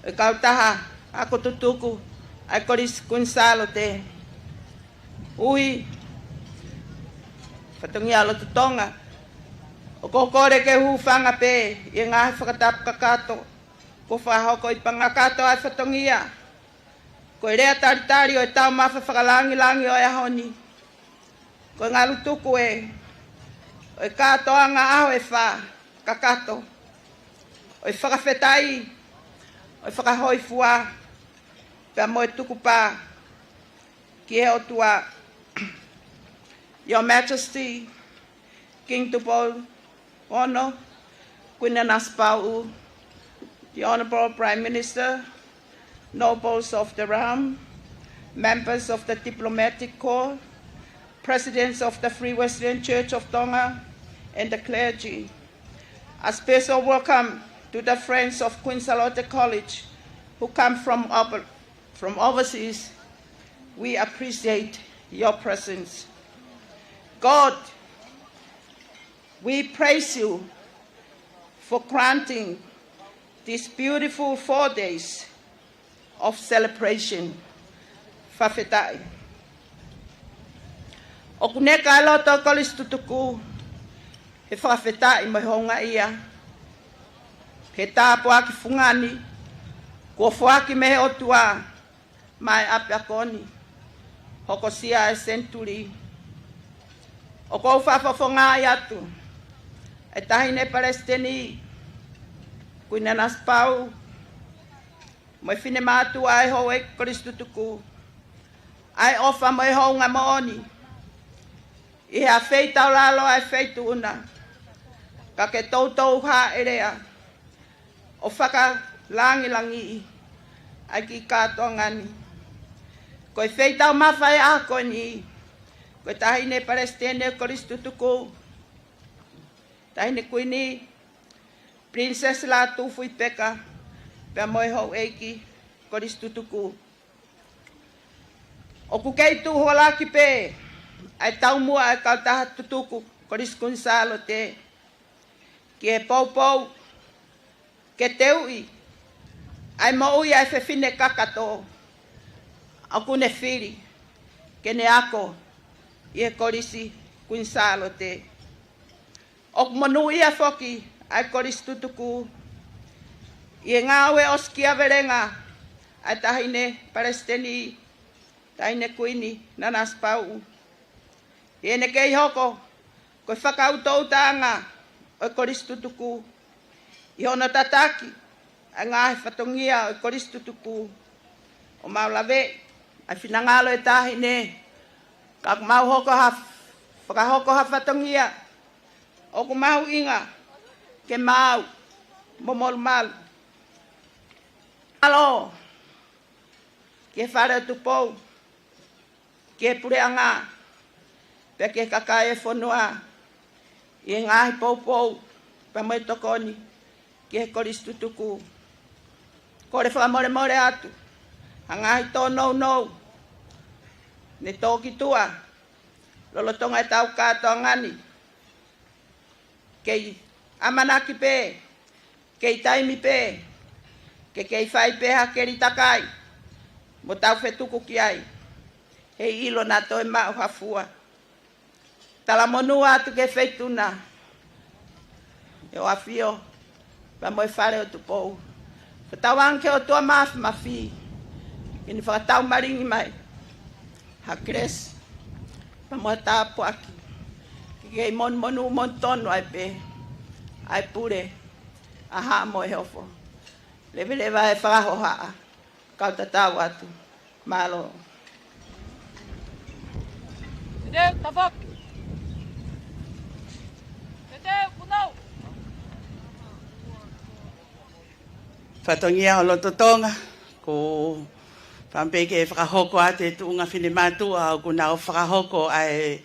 ʻo e Kautaha Ako Tutuku ʻa e Kolisi Kuini Sālote. Ui, fatongia loto Tonga, ʻoku ou kole ke u hūfanga pē ʻi he ngaahi fakatapu kakato kuo fakahoko ʻi Pangakātoa ʻa e fatongia. Ko e lea talitali ʻo e taumafa fakalāngilangi ʻo e ʻaho ni, ko e ngalu tuku ē ʻo e kātoanga ʻaho ʻe fā kakato, ʻo e fakafetaʻi, ʻo e fakahōifua, pea mo e tukupā ki he ʻOtua. Your Majesty, King Tupou Ono, Kuini Nanasipauʻu, the Honourable Prime Minister, nobles of the realm, members of the diplomatic corps, presidents of the Free Wesleyan Church of Tonga, and the clergy. A special welcome to the friends of Queen Sālote College who come from over-, from overseas. We appreciate your presence. God, we praise you for granting these beautiful four days of celebration. Fakafetaʻi. ʻOku neka e loto ʻo e Kolisi Tutuku he fakafetaʻi mo e houngaʻia he tāpuaki fungani kuo foaki mei he ʻOtua maʻa e ʻapiako ni, hokosia e senituli. ʻOku ou fakafofongaʻi atu e Taʻahine Palesiteni, Kuini Nanasipauʻu, mo e finemātuʻa ʻa e Houʻeiki Kolisi Tutuku, ʻa e ʻofa mo e hounga moʻoni ʻi he ʻafeitaulalo ʻa e feituʻu na, ka ke toutou hāʻelea ʻo fakalāngilangiʻi ʻa e kiʻi kātoanga ni. Ko e feitaumafa ʻo e ʻaho ko eni, ko e Taʻahine Palesiteni ʻo e Kolisi Tutuku, Taʻahine Kuini, Princess Lātūfuipeka, pea mo e Houʻeiki Kolisi Tutuku. ʻOku kei tuʻu holo ʻaki pē ʻa e taumuʻa ʻa e kautaha tutuku Kolisi Kuini Sālote ki he poupou ke teuʻi ʻa e moʻui ʻa e fefine kakato ʻoku ne fili ke ne ako ʻi he Kolisi Kuini Sālote. ʻOku monūʻia foki ʻa e Kolisi Tutuku ʻi he ngāue ʻosikiavelenga ʻa e Taʻahine Palesiteni, Taʻahine Kuini Nanasipauʻu, ʻi heʻene kei hoko ko e fakaʻutoʻutaʻanga ʻo e Kolisi Tutuku ʻi hono tataki ʻa e ngaahi fatongia ʻo e Kolisi Tutuku. ʻOku mau laveʻi ʻa e finangalo ʻo e Taʻahine, ka ʻoku mau hoko ha, fakahoko ha fatongia ʻoku mahuʻinga ke maau mo molumalu. Mālō ki he Fale ʻo Tupou, ki he Puleʻanga, pea ki he kakai ʻo e fonua ʻi he ngaahi poupou pea mo e tokoni ki he Kolisi Tutuku. Kole fakamolemole atu ha ngaahi tōnounou ne tō ki tuʻa lolotonga ʻetau kātoanga ni. Kei ʻamanaki pē, kei taimi pē, ke kei fai pē ha keli takai mo tau fetuku ki ai, heiʻilo naʻa toe maʻu ha fua. Talamonū atu ki he feituʻu na, ʻa e ʻAfio pea mo e Fale ʻo Tupou. Fakatauange ki he ʻOtua Māfimafi ke ne fakataumalingi mai ha kelesi pea mo ha tāpuaki ke kei monūmonū monū tonu ai pē ʻa e pule ʻa Haʻa Moheofo. Leveleva e fakahohaʻa. Kau tatau atu. Mālō. Te teu tafoki. Te teu punau. Fatongia ʻo loto Tonga, ko e fakaʻamu pē ke fakahoko atu e tuʻunga finemātuʻa ʻoku nau fakahoko ʻa e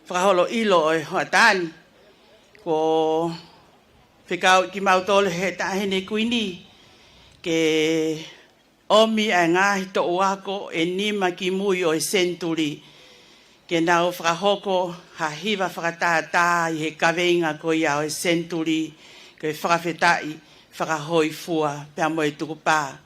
fakaholo ʻilo ʻo e hoʻatā ni. Ko e fekau kimautolu he Taʻahine Kuini ke ʻomi ʻa e ngaahi toʻu ako ʻe nima kimui ʻo e senituli ke nau fakahoko ha hiva fakatātā ʻi he kaveinga ko ia ʻo e senituli, ko e fakafetaʻi, fakahōifua pea mo e tukupā.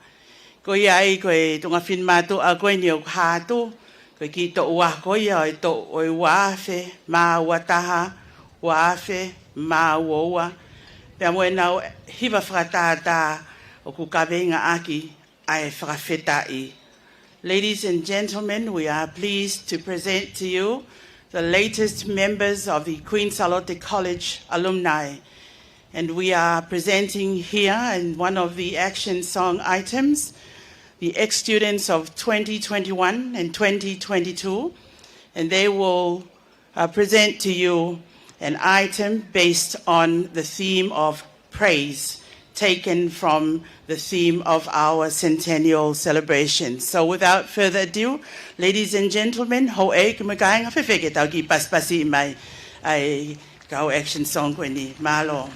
Ko ia ai ko e tuʻunga finemātuʻa ko eni ʻoku hā atu, ko e kiʻi toʻu ako ia ʻo e toʻu ʻo e ua afe mā ua taha, ua afe mā ua ua, pea mo ʻenau hiva fakatātā ʻoku kaveinga ʻaki ʻa e fakafetaʻi. Ladies and gentlemen, we are pleased to present to you the latest members of the Queen Sālote College alumni. And we are presenting here in one of the action song items, the ex-students of twenty twenty-one and twenty twenty-two, and they will uh, present to you an item based on the theme of praise, taken from the theme of our centennial celebration. So without further ado, ladies and gentlemen, houʻeiki mo e kāinga, fēfē ke tau kiʻi pasipasi mai ʻa e kau action song ko eni. Mālō.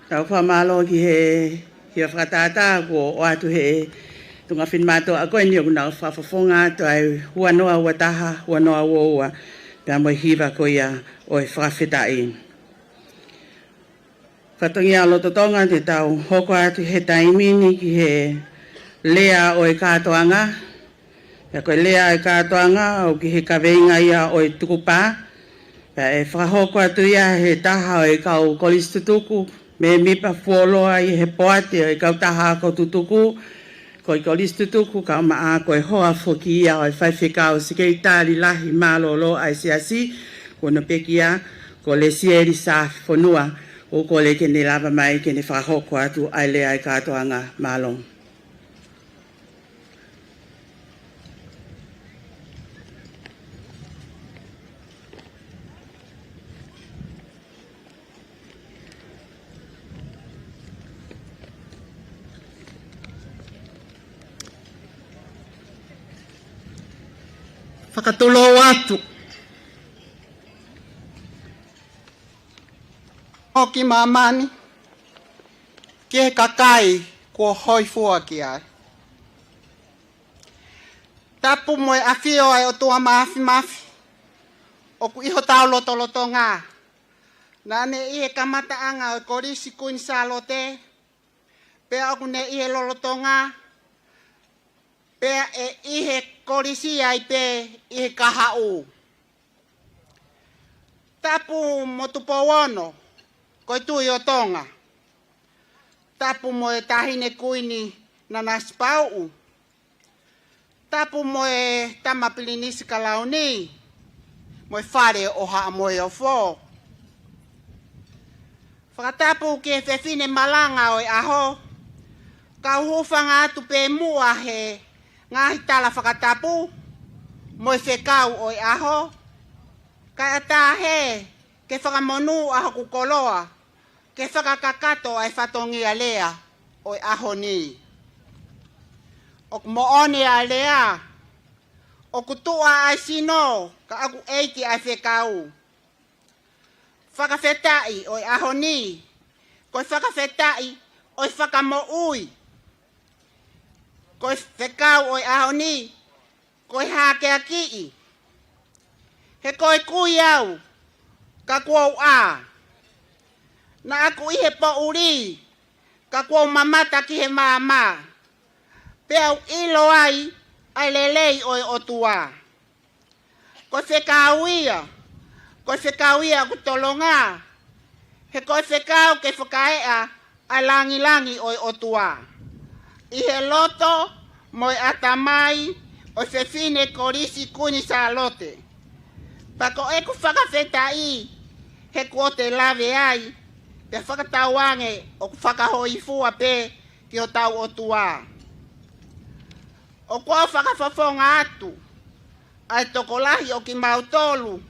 Tau fakamālō ki he, ki he fakatātā kuo ʻoatu he tuʻunga finemātuʻa ko eni ʻoku nau fakafofonga atu ai ua noa ua taha, ua noa ua ua, pea mo e hiva ko ia ʻo e fakafetaʻi. Fatongia lolotonga te tau hoko atu he taimi ni ki he lea ʻo e kātoanga. Pea ko e lea ʻo e kātoanga ʻoku ʻi he kaveinga ia ʻo e tukupā. Pea ʻe fakahoko atu ia he taha ʻo e kau kolisi tutuku, mēmipa fuoloa ʻi he poate ʻo e kautaha ako tutuku, ko e kolisi tutuku, kaeʻumaʻā ko e hoa foki ia ʻo e faifekau sekelitali lahi mālōlō ʻa e siasi, ko hono pekia, ko Lesieli Saafi Fonua, ʻoku kole ke ne lava mai ke ne fakahoko atu ʻa e lea ʻo e kātoanga. Mālō. Fakatulou atu ʻo ki māmani, ki he kakai kuo hōifua ki ai. Tapu mo e ʻafio ʻa e ʻOtua Māfimafi ʻoku ʻi hotau lotolotonga. Naʻa ne ʻi he kamataʻanga ʻo e Kolisi Kuini Sālote, pea ʻoku ne ʻi he lolotonga, pea ʻe ʻi he kolisi ai pē ʻi he kahaʻu. Tapu mo Tupou Ono, ko e Tuʻi ʻo Tonga. Tapu mo e Taʻahine Kuini Nanasipauʻu. Tapu mo e Tama Pilinisi Kalauni, mo e Fale ʻo Haʻa Moheofo. Fakatapu ki he fefine malanga ʻo e ʻaho, kau hūfanga atu pē muʻa he ngaahi tala fakatapu mo e fekau ʻo e ʻaho, kae ʻatā hē ke fakamonū ʻa hoku koloa ke fakakakato ʻa e fatongia lea ʻo e ʻaho ni. ʻOku moʻoni ʻa e lea, ʻoku tuʻa ʻa e sino, ka ʻoku ʻeiki ʻa e fekau. Fakafetaʻi ʻo e ʻaho ni, ko e fakafetaʻi ʻo e fakamoʻui. Ko e fekau ʻo e ʻaho ni, ko e hākeakiʻi. He ko e kui au, ka kuo u ʻā. Naʻa ku ʻi he poʻuli, ka kuo u mamata ki he maama. Pea u ʻilo ai ʻa e lelei ʻo e ʻOtua. Ko e fekau ia, ko e fekau ia ʻoku tolonga. He ko e fekau ke fakaeʻa ʻa e langilangi ʻo e ʻOtua ʻi he loto mo e ʻatamai ʻo e fefine Kolisi Kuini Sālote. Pea ko ʻeku fakafetaʻi he kuo te lave ai, pea fakatauange ʻoku fakahōifua pē ki hotau ʻOtua. ʻOku ou fakafofonga atu ʻa e tokolahi ʻo kimautolu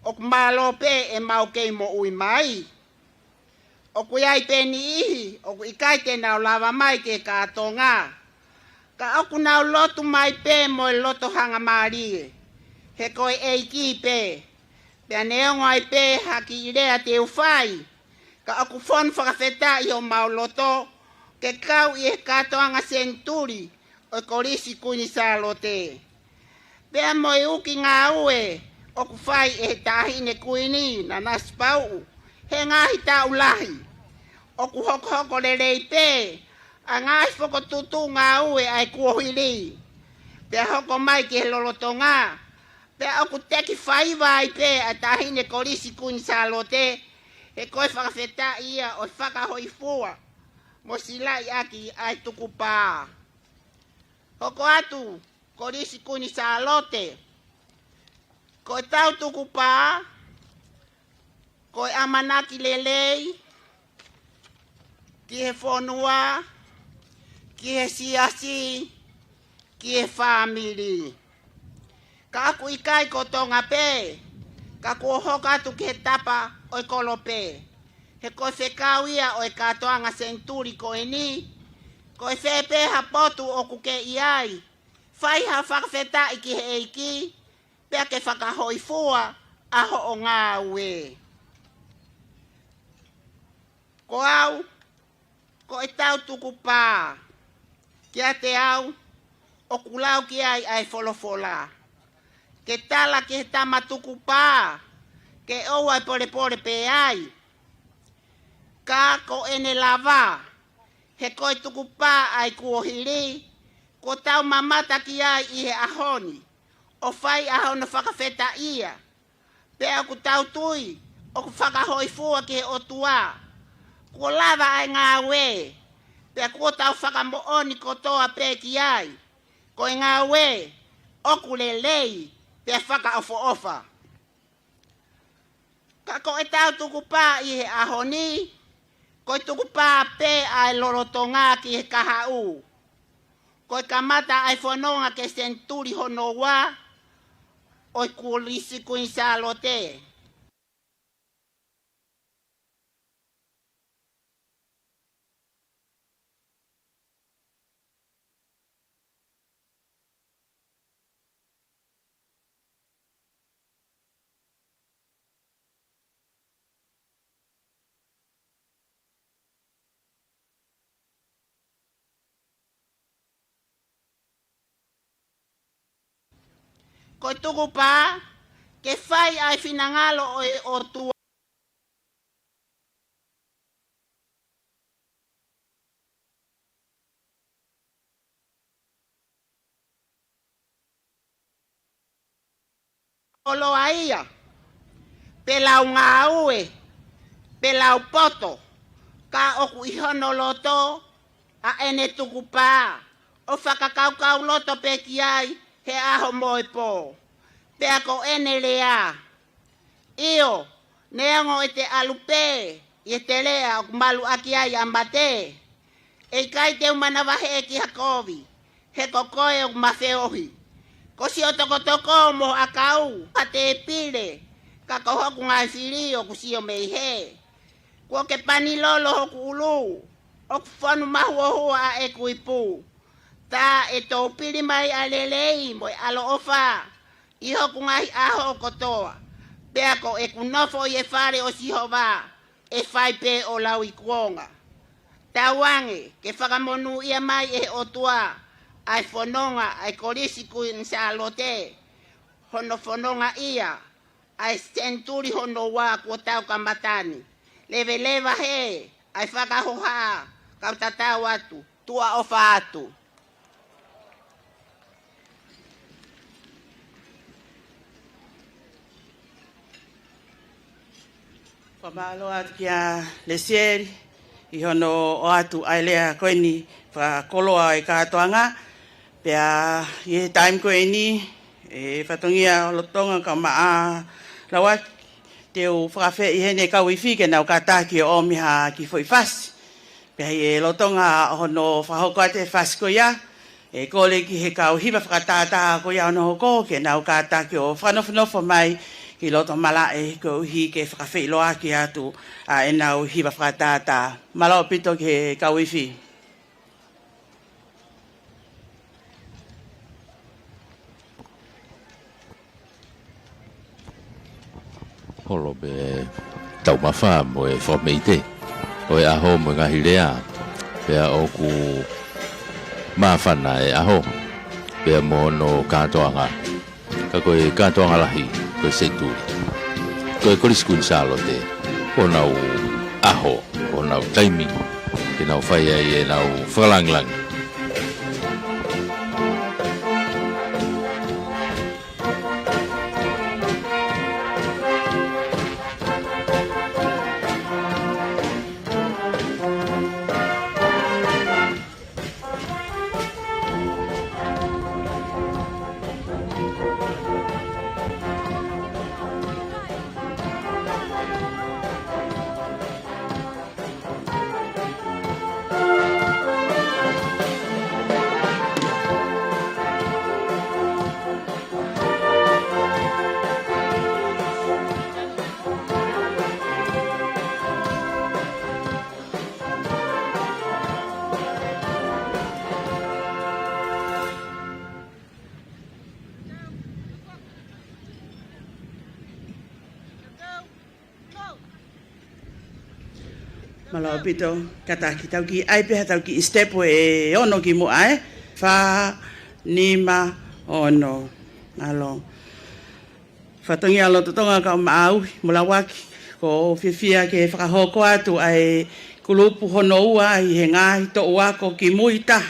ʻoku mālō pē ʻemau kei moʻui mai. ʻOku ʻi ai pē niʻihi ʻoku ʻikai te nau lava mai ki he kātoanga, ka ʻoku nau lotu mai pē mo e loto hangamālie, he ko e ʻEiki pē. Pea neongo ai pē ha kiʻi lea te u fai, ka ʻoku fonu fakafetaʻi homau loto ke kau ʻi he kātoanga senituli ʻo e Kolisi Kuini Sālote. Pea mo e uki ngāue ʻoku fai ʻe he Taʻahine Kuini Nanasipauʻu he ngaahi taʻu lahi. ʻOku hokohoko lelei pē ʻa e ngaahi fokotuʻutuʻu ngāue ʻa e kuohili, pea hoko mai ki he lolotonga. Pea ʻoku teki faiva ai pē ʻa e Taʻahine Kolisi Kuini Sālote, he ko e fakafetaʻi ia ʻo e fakahōifua mo silaʻi ʻaki ʻa e tukupā. Hoko atu, Kolisi Kuini Sālote, ko ʻetau tukupā, ko e ʻamanaki lelei ki he fonua, ki he siasi, ki he fāmili. Ka ʻoku ʻikai ko Tonga pē, ka kuo hoko atu ki he tapa ʻo e kolope. He ko e fekau ia ʻo e kātoanga senituli ko eni, ko e fē pē ha potu ʻoku ke ʻi ai, fai ha fakafetaʻi ki he ʻEiki, pea ke fakahōifua ʻa hoʻo ngāue. Ko au, ko ʻetau tukupā kiate au, ʻoku lau ki ai ʻa e folofola. Ke tala ki he tama tukupā, ke ʻoua ʻe polepole pē ai. Ka ko ʻene lava, he ko e tukupā ʻa e kuohili, kuo tau mamata ki ai ʻi he ʻaho ni, ʻo fai ʻa hono fakafetaʻia. Pea ʻoku tau tui ʻoku fakahōifua ki he ʻOtua. Kuo lava ʻa e ngāue, pea kuo tau fakamoʻoni kotoa pē ki ai. Ko e ngāue ʻoku lelei, pea fakaʻofoʻofa. Ka ko ʻetau tukupā ʻi he ʻaho ni, ko e tukupā pē ʻa e lolotonga ki he kahaʻu. Ko e kamata ʻa e fononga ki he senituli hono ua ʻo e Kolisi Kuini Sālote. Ko e tukupā, ke fai ʻa e finangalo ʻo e ʻOtua. Koloa ia, pe lau ngāue, pe lau poto, ka ʻoku ʻi hono loto ʻa ʻene tukupā, ʻo fakakaukau loto pē ki ai he ʻaho mo e pō. Pea ko ʻene lea, ʻio, neongo ʻete ʻalu pē ʻi he teleʻa ʻoku malu ʻaki ai ʻa mate, ʻe ʻikai te u manavahē ki ha kovi, he ko koe ʻoku ma feohi. Ko siʻo tokotoko mo ʻakau ha tēpile, ka ko hoku ngaahi fili ʻoku sio mei hē. Kuo ke pani lolo hoku ʻulu, ʻoku fonu mahuohua ʻa ʻeku ipu. Tā ʻe tōpili mai ʻa e lelei mo e ʻaloʻofa ʻi hoku ngaahi ʻaho kotoa. Pea ko ʻeku nofo ʻi he fale ʻo Sihova, ʻe fai pē ʻo lauikuonga. Tauange ke fakamonūʻia mai ʻe he ʻOtua ʻa e fononga ʻa e Kolisi Kuini Sālote, hono fononga ia ʻa e senituli hono ua kuo tau kamata ni. Leveleva hē ʻa e fakahoha, kau tatau atu, tuʻa ʻofa atu. Fakamālō atu kia Lesieli ʻi hono ʻoatu ʻa e lea ko eni fakakoloa ʻo e kātoanga. Pea ʻi he taimi ko eni, ʻe fatongia ʻo lotonga ka maʻa lauaki, te u fakaafeʻi heni e kau ifi ke nau kātaki ʻo ʻomi ha kiʻi foʻi fasi. Pea ʻi he lotonga hono fakahoko atu e fasi ko ia, ʻe kole ki he kau hiva fakatātā ko ia hono hoko ke nau kātaki ʻo fakanofonofo mai ki loto malaʻe koeʻuhi ke fakafeʻiloaki atu ʻa ʻenau hiva fakatātā. Mālō ʻaupito ki he kau ifi. Holo pē taumafa mo e fakameʻite ʻo e ʻaho mo e ngaahi lea, pea ʻoku māfana e ʻaho pea mo hono kātoanga. Ka ko e kātoanga lahi, ko Senituli. Ko e Kolisi Kuini Sālote, ko honau ʻaho, ko honau taimi ke nau fai ai ʻenau fakalāngilangi. Mālō ʻaupito, kātaki tau kiʻi ʻai pē ha tau kiʻi step ʻe ono kimuʻa ē. Fā, nima, ono. Mālō. Fatongia lolotonga kau maʻau mo lauaki, ʻoku ou fiefia ke fakahoko atu ʻa e kulupu hono ua ʻi he ngaahi toʻu ako kimui taha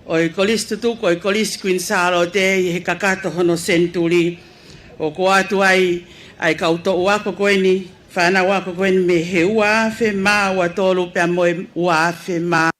ʻo e Kolisi Tutuku ʻo e Kolisi Kuini Sālote ʻi he kakato hono senituli. ʻOku ʻoatu ai ʻa e kau toʻu ako ko eni, fānau ako ko eni mei he ua afe mā ua tolu pea mo e ua afe mā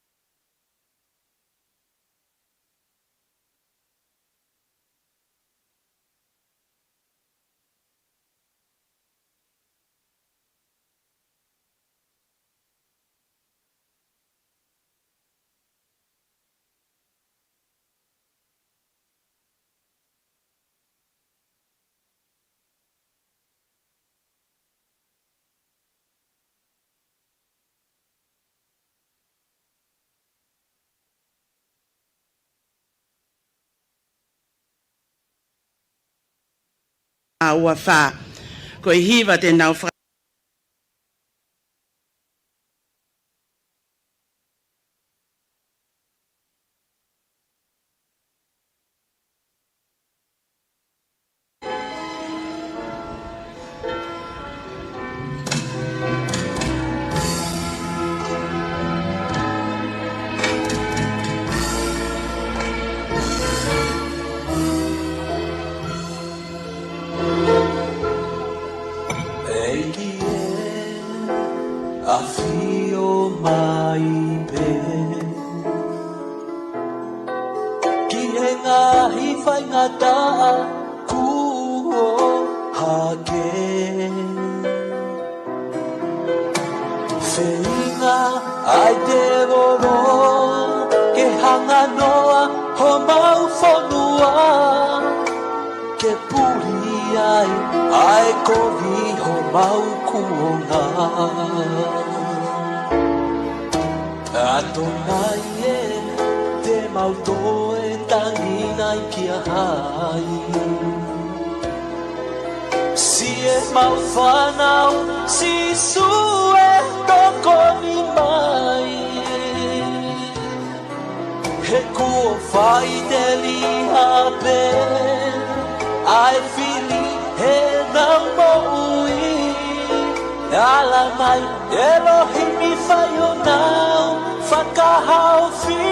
ua fā. Ko e hiva te nau faka- ʻEiki ē, ʻafio mai pē ki he ngaahi faingataʻa kuo hake. Feinga ʻa e tēvolo ke hanga noa homau fonua, ke puli ai ʻa e kovi homau kuonga. ʻAtonai ē, te mau toe tangi nai kia hai? Siʻemau fānau, Sīsū ē, tokoni mai. He kuo faʻiteliha pē ʻa e fili heʻenau moʻui. Ala mai ʻElohimi, fai honau fakahaofi.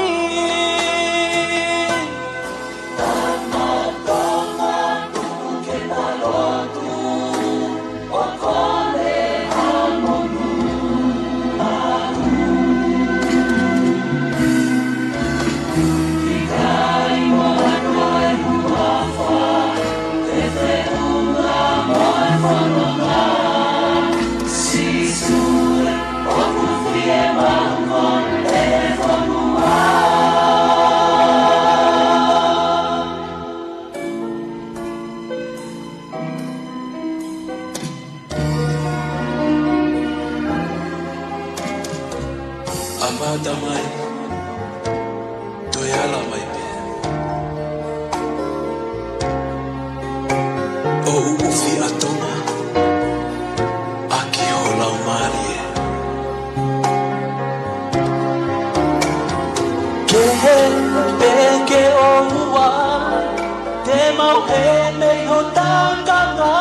ʻAmata mai, toe ala mai pē. ʻO uʻufi ʻa Tonga ʻaki ho Laumālie. Kehe pē ke ʻoua te mau hē mei ho tākanga.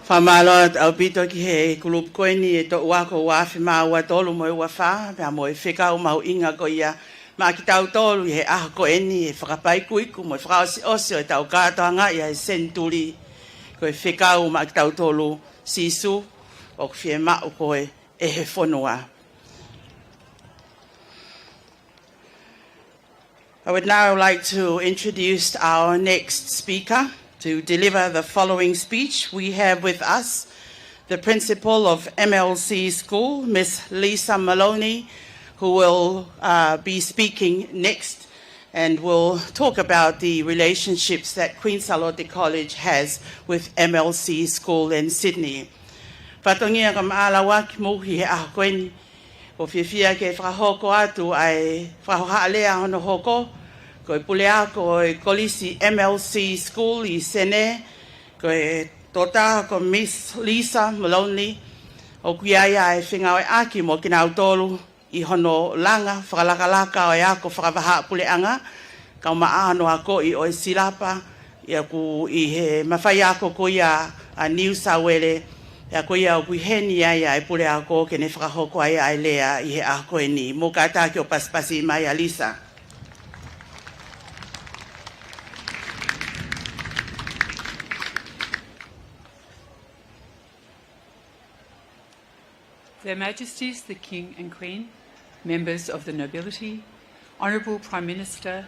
Fakamālō atu ʻaupito ki he kulupu ko eni ʻe toʻu ako ua afe mā ua tolu mo e ua fā, pea mo e fekau mahuʻinga ko ia maʻa kitautolu ʻi he ʻaho ko eni, he fakapaikuiku mo e fakaʻosiʻosi ʻo ʻetau kātoanga ʻi he senituli. Ko e fekau maʻa kitautolu, Sīsū, ʻoku fiemaʻu koe ʻe he fonua. I would now like to introduce our next speaker to deliver the following speech. We have with us the principal of M L C School, Miss Lisa Maloney, who will, uh, be speaking next and will talk about the relationships that Queen Sālote College has with M L C School in Sydney. Fatongia ka maʻala waki mo ki he ʻaho ko eni, ʻoku fiefia ke fakahoko atu ʻa e fakahohaʻa lea hono hoko, ko e puleako ʻo e Kolisi M L C School ʻi Senē, ko e tokotaha ko Miss Lisa Maloney, ʻoku ʻi ai ʻa e fengāueʻaki mo kinautolu ʻi hono langa fakalakalaka ʻo e ako fakavahaʻapuleʻanga, kaumaʻā hono akoʻi ʻo e silapa, ʻa ia ʻoku ʻi he mafai ako ko ia ʻa New South Wales, ʻa ia ko ia ʻoku ʻi heni ai ʻa e puleako ke ne fakahoko ai ʻa e lea ʻi he ʻaho ko eni. Mou kātaki ʻo pasipasi mai ʻa Lisa. Their Majesties the King and Queen, members of the nobility, Honourable Prime Minister,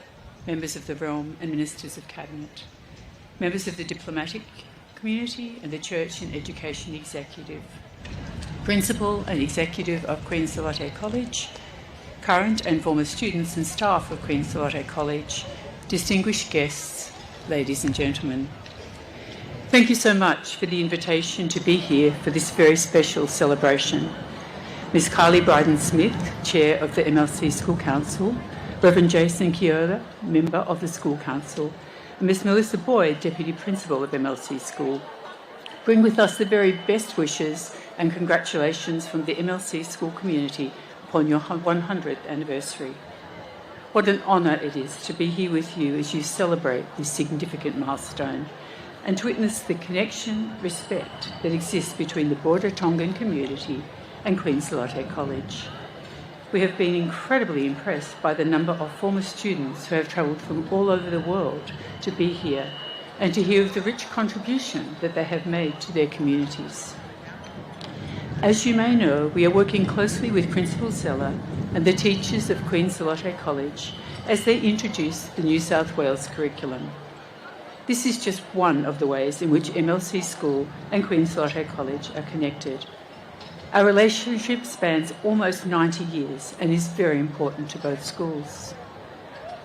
members of the Realm and Ministers of Cabinet, members of the diplomatic community and the Church and Education Executive, Principal and Executive of Queen Sālote College, current and former students and staff of Queen Sālote College, distinguished guests, ladies and gentlemen. Thank you so much for the invitation to be here for this very special celebration. Miss Kylie Bryden-Smith, Chair of the M L C School Council, Reverend Jason Keola, Member of the School Council, and Miss Melissa Boyd, Deputy Principal of M L C School, bring with us the very best wishes and congratulations from the M L C School community upon your hu-, one hundredth anniversary. What an honour it is to be here with you as you celebrate this significant milestone and to witness the connection, respect that exists between the broader Tongan community and Queen Sālote College. We have been incredibly impressed by the number of former students who have travelled from all over the world to be here and to hear of the rich contribution that they have made to their communities. As you may know, we are working closely with Principal Zeller and the teachers of Queen Sālote College as they introduce the New South Wales curriculum. This is just one of the ways in which M L C School and Queen Sālote College are connected. Our relationship spans almost ninety years and is very important to both schools.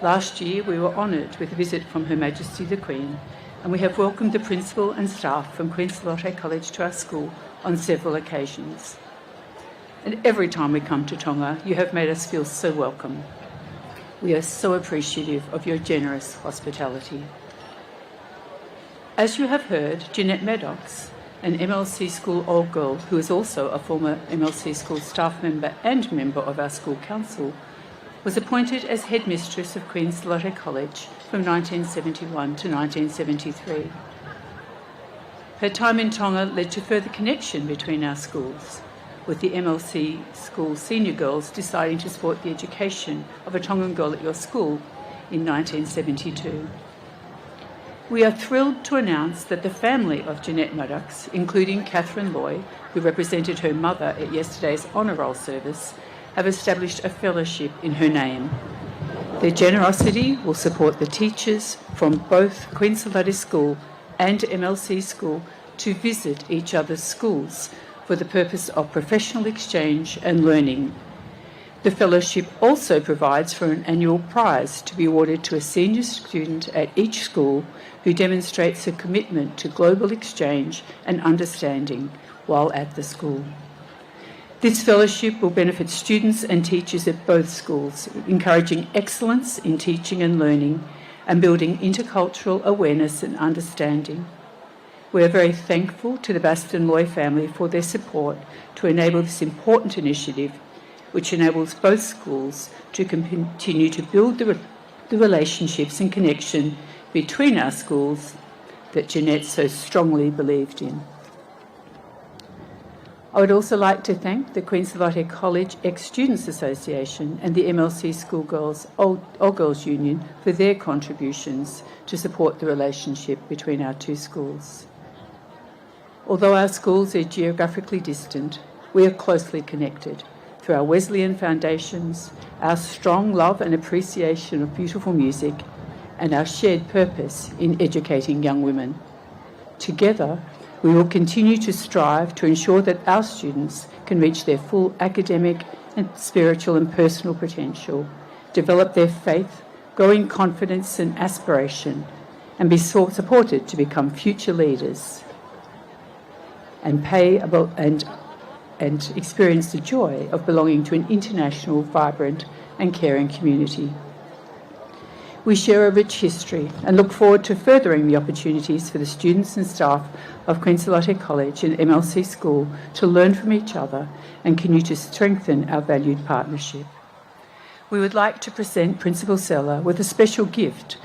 Last year, we were honoured with a visit from Her Majesty the Queen, and we have welcomed the principal and staff from Queen Sālote College to our school on several occasions. And every time we come to Tonga, you have made us feel so welcome. We are so appreciative of your generous hospitality. As you have heard, Jeanette Maddox, an M L C School old girl who is also a former M L C School staff member and member of our school council, was appointed as headmistress of Queen Sālote College from nineteen seventy-one to nineteen seventy-three. Her time in Tonga led to further connection between our schools, with the M L C School senior girls deciding to support the education of a Tongan girl at your school in nineteen seventy-two. We are thrilled to announce that the family of Jeanette Maddox, including Catherine Loy, who represented her mother at yesterday's honour roll service, have established a fellowship in her name. Their generosity will support the teachers from both Queen Sālote School and M L C School to visit each other's schools for the purpose of professional exchange and learning. The fellowship also provides for an annual prize to be awarded to a senior student at each school who demonstrates a commitment to global exchange and understanding while at the school. This fellowship will benefit students and teachers at both schools, encouraging excellence in teaching and learning and building intercultural awareness and understanding. We are very thankful to the Baston Loy family for their support to enable this important initiative, which enables both schools to continue to build the re-, the relationships and connection between our schools that Jeanette so strongly believed in. I would also like to thank the Queen Salote College Ex-Students Association and the M L C Schoolgirls Old, Old Girls Union for their contributions to support the relationship between our two schools. Although our schools are geographically distant, we are closely connected through our Wesleyan foundations, our strong love and appreciation of beautiful music, and our shared purpose in educating young women. Together, we will continue to strive to ensure that our students can reach their full academic and spiritual and personal potential, develop their faith, grow in confidence and aspiration, and be so-, supported to become future leaders and pay abo-, and, and experience the joy of belonging to an international, vibrant, and caring community. We share a rich history and look forward to furthering the opportunities for the students and staff of Queen Salote College and M L C School to learn from each other and continue to strengthen our valued partnership. We would like to present Principal Sella with a special gift.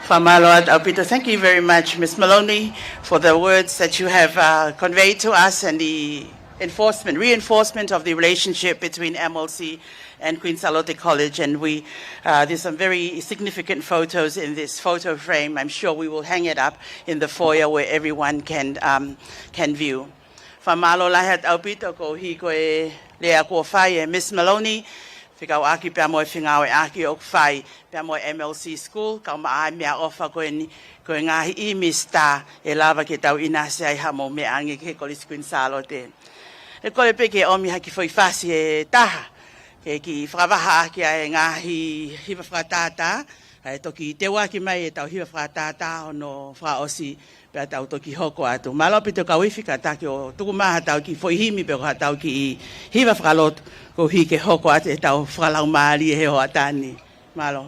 Fakamālō ʻaupito. Thank you very much, Miss Maloney, for the words that you have, uh, conveyed to us and the enforcement, reinforcement of the relationship between M L C and Queen Salote College. And we, uh, there's some very significant photos in this photo frame. I'm sure we will hang it up in the foyer where everyone can, um, can view. Fakamālō lahi atu ʻaupito koeʻuhi ko e lea kuo fai ʻe Miss Maloney, fekauʻaki pea mo e fengāueʻaki ʻoku fai pea mo e M L C School, kae ʻumaʻā e meʻaʻofa ko eni, ko e ngaahi ʻīmisi tā ʻe lava ke tau ʻinasi ai haʻamou meʻa ange ki he Kolisi Kuini Sālote. ʻE kole pē ke ʻomi ha kiʻi foʻi fasi ʻe taha, ke kiʻi fakavaha ʻaki ʻa e ngaahi hiva fakatātā, ʻa e toki teuaki mai ʻetau hiva fakatātā hono fakaʻosi, pea tau toki hoko atu. Mālō ʻaupito kau ifi, kātaki ʻo tuku mai haʻatau kiʻi foʻi himi pe ko haʻatau kiʻi hiva fakalotu, koeʻuhi ke hoko atu ʻetau fakalaumālie he hoʻatā ni. Mālō.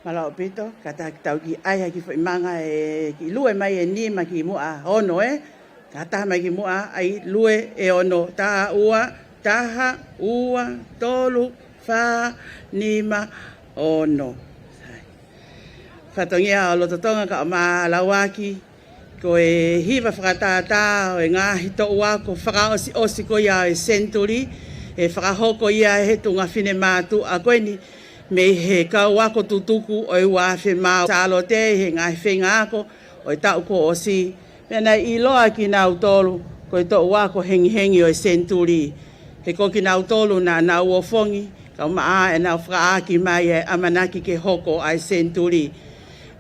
Mālō ʻaupito, kātaki tau kiʻi ʻai ha kiʻi foʻi manga ʻe kiʻi lue mai ʻe nima ki muʻa ono, ē? Kātaki mai ki muʻa, ʻai lue ʻe ono, taha, ua, taha, ua, tolu, fā, nima, ono. Fatongia ʻo Lototonga, ka ʻoku mau lau ʻaki, ko e hiva fakatātā ʻo e ngaahi toʻu ako fakaʻosiʻosi ko ia ʻo e senituli, ʻe fakahoko ia ʻe he tuʻunga finemātuʻa ko eni, mei he kau ako tutuku ʻo e Ua Afe Maau Sālote ʻi he ngaahi feinga ako ʻo e taʻu kuo ʻosi. Pea naʻe ʻiloa kinautolu ko e toʻu ako hengihengi ʻo e senituli. He ko kinautolu naʻa nau ofongi, kae ʻumaʻā ʻenau fakaʻaaki mai e ʻamanaki ke hoko ʻa e senituli.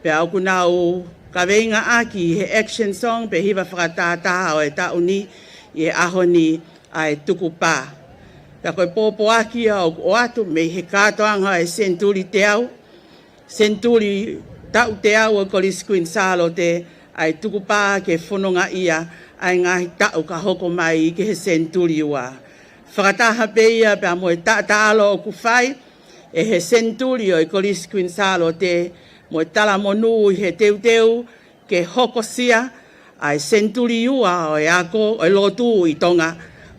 Pea ʻoku nau kaveinga ʻaki he action song pe hiva fakatātā ʻo e taʻu ni ʻi he ʻaho ni, ʻa e Tukupā. Pea ko e pōpoaki ia ʻoku ʻoatu mei he kātoanga ʻo e senituli teau, senituli taʻu teau ʻo e Kolisi Kuini Sālote, ʻa e Tukupā ke fonongaʻia ʻa e ngaahi taʻu ka hoko mai ki he senituli ua. Fakataha pē ia pea mo e taʻataʻalo ʻoku fai ʻe he senituli ʻo e Kolisi Kuini Sālote mo e talamonū ʻi he teuteu ke hokosia ʻa e senituli ua ʻo e ako ʻo e lotu ʻi Tonga,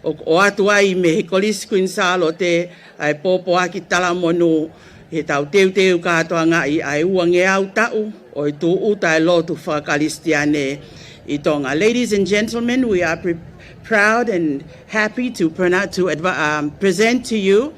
ʻoku ʻoatu ai mei he Kolisi Kuini Sālote ʻa e pōpoaki talamonū ʻi heʻetau teuteu kātoangaʻi ʻa e uangeau taʻu ʻo e tūʻuta e lotu fakakalisitiane ʻi Tonga. Ladies and gentlemen, we are pre-, proud and happy to pronoun-, to advi-, um, present to you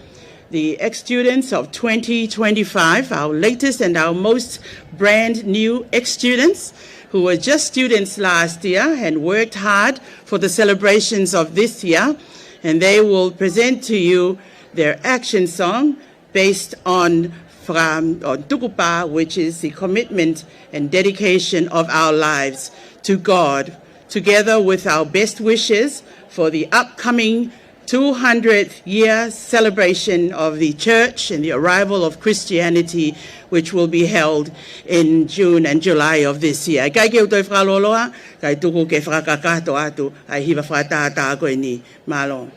the ex-students of twenty twenty-five, our latest and our most brand new ex-students, who were just students last year and worked hard for the celebrations of this year. And they will present to you their action song based on, from, on Tukupā, which is the commitment and dedication of our lives to God, together with our best wishes for the upcoming two hundredth year celebration of the church and the arrival of Christianity, which will be held in June and July of this year. Kae ke u toe fakalōloa, kae tuku ke fakakakato atu ʻa e hiva fakatātā ko eni. Mālō.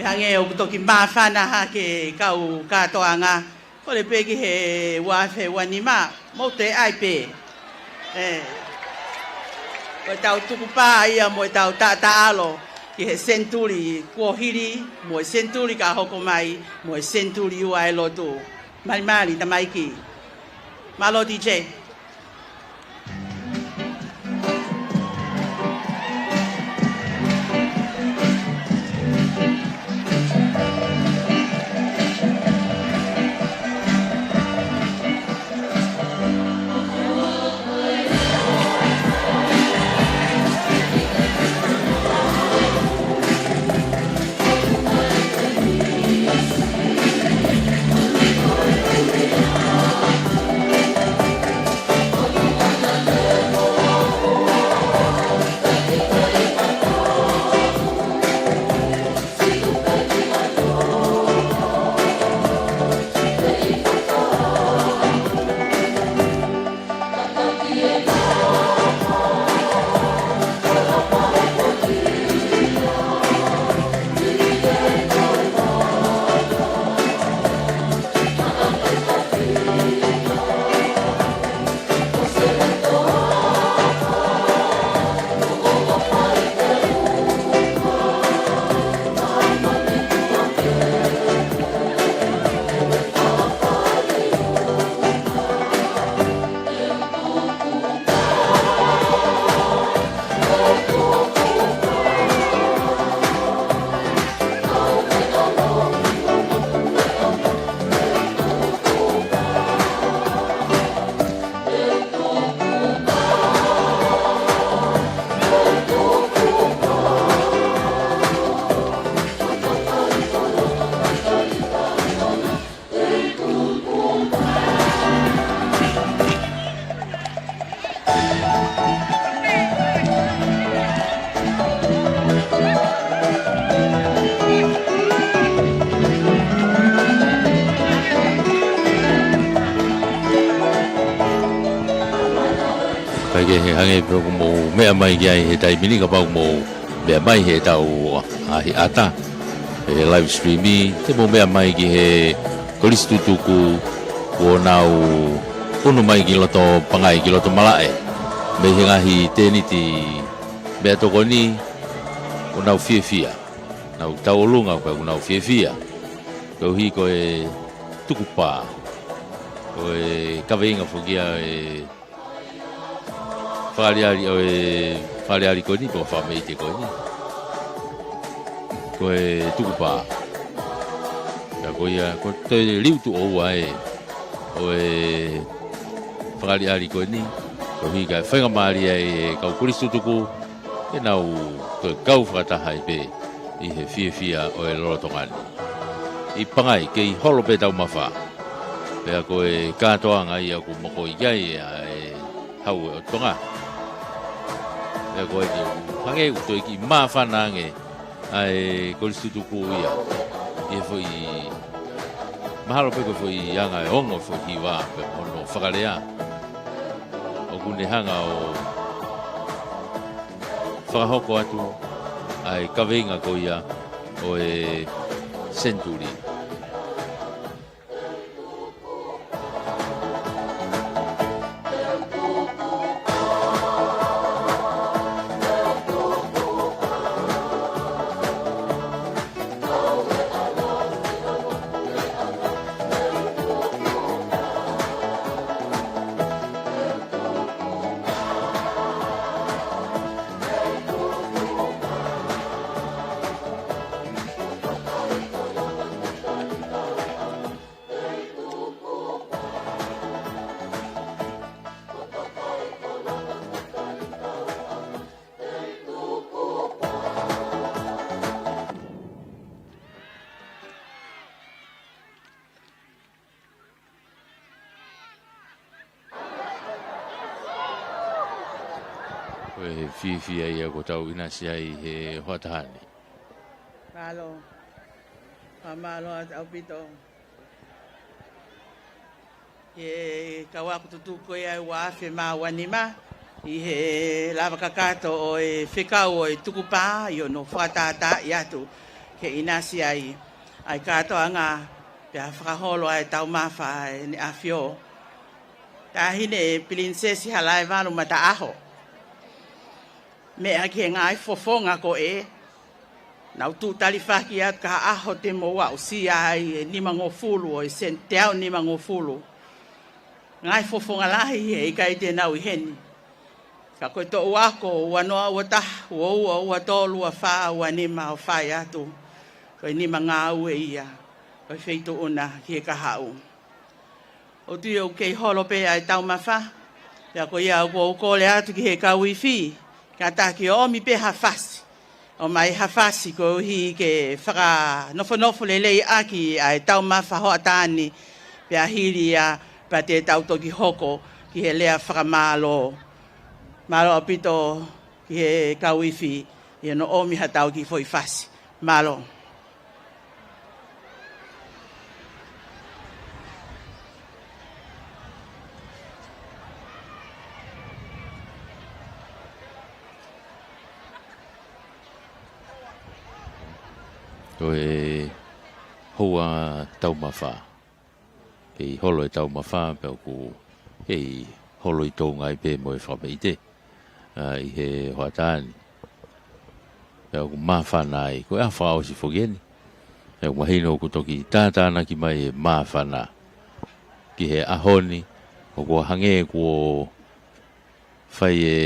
Hangē ʻoku toki māfana hake kau kātoanga, kole pē ki he ua afe ua nima, mou toe ʻai pē. ʻE, ko ʻetau tukupā ia mo ʻetau taʻataʻalo ki he senituli kuo hili, mo e senituli ka hoko mai, mo e senituli ua ʻe lotu. Malimali, tamaiki. Mālō, D J. Kae kehe, hangē pē ʻoku mou meʻa mai ki ai he taimi ni, kapau ʻoku mou meʻa mai heʻetau ʻahiʻata he live stream, te mou meʻa mai ki he kolisi tutuku kuo nau ʻunu mai ki loto Pangai, ki loto Malaʻe, mei he ngaahi tēniti meʻatokoni, kuo nau fiefia. Nau tauʻolunga pea kuo nau fiefia koeʻuhi ko e tukupā, ko e kaveinga foki ia e fakaʻaliʻali, ʻo e fakaʻaliʻali ko eni, pe ko e fakameʻite ko eni, ko e tukupā. Pea ko ia, ko e toe liu tuʻo ua ē ʻo e fakaʻaliʻali ko eni, koeʻuhi kae faingamālie ai e kau kolisi tutuku ke nau toe kau fakataha ai pē ʻi he fiefia ʻo e lolotonga ni. ʻI Pangai, kei holo pē taumafa. Pea ko e kātoanga ia ʻoku mokoi ai ʻa e Hau ʻo Tonga. Pea ko e kiʻi, hangē ʻoku toe kiʻi māfana ange ʻa e kolisi tutuku ia ʻi he foʻi, mahalo pē ko e foʻi anga e ongo foʻi hiva pē mo hono fakalea. ʻOku ne hanga ʻo fakahoko atu ʻa e kaveinga ko ia ʻo e senituli. Ko e fiefia ia kuo tau ʻinasi ai he hoʻataha ni. Mālō. Fakamālō atu ʻaupito ki he kau ako tutuku ia ʻe ua afe mā ua nima, ʻi he lava kakato ʻo e fekau ʻo e tukupā ʻi hono fakatātaaʻi atu ke ʻinasi ai ʻa e kātoanga pea fakaholo ʻa e taumafa ʻa ʻEne ʻAfio, Taʻahine Pilinisesi Halaevalu Mataʻaho. Meʻa ki he ngaahi fofonga ko ē naʻa ku tuʻu talifaki atu ki ha ʻaho te mou aʻusia ai e nimangofulu ʻo e sen-, teau nimangofulu. Ngaahi fofonga lahi he ʻikai te nau ʻi heni. Ka ko e toʻu ako, ua noa, ua taha, ua ua, ua tolu, ua fā, ua nima, ʻo fai atu, ko e nima ngāue ia ʻo e feituʻu na ki he kahaʻu. ʻOku ou tui ʻoku kei holo pē ʻa e taumafa, pea ko ia ʻoku ou kole atu ki he kau ifi, kātaki ʻo ʻomi pē ha fasi, ʻomai ha fasi koeʻuhi ke fakanofonofo lelei ʻaki ʻa e taumafa hoʻatā ni, pea hili ia pea te tau toki hoko ki he lea fakamālō. Mālō ʻaupito ki he kau ifi ʻi hono ʻomi ha tau kiʻi foʻi fasi. Mālō. Ko e houa taumafa. Kei holo e taumafa, pea ʻoku kei holo ʻi Tonga ai pē mo e fakameʻite, ʻa, ʻi he hoʻatā ni. Pea ʻoku māfana ai, ko e ʻaho fakaʻosi foki eni. Pea ʻoku mahino ʻoku toki tātānaki mai e māfana ki he ʻaho ni, ʻoku hangē kuo fai e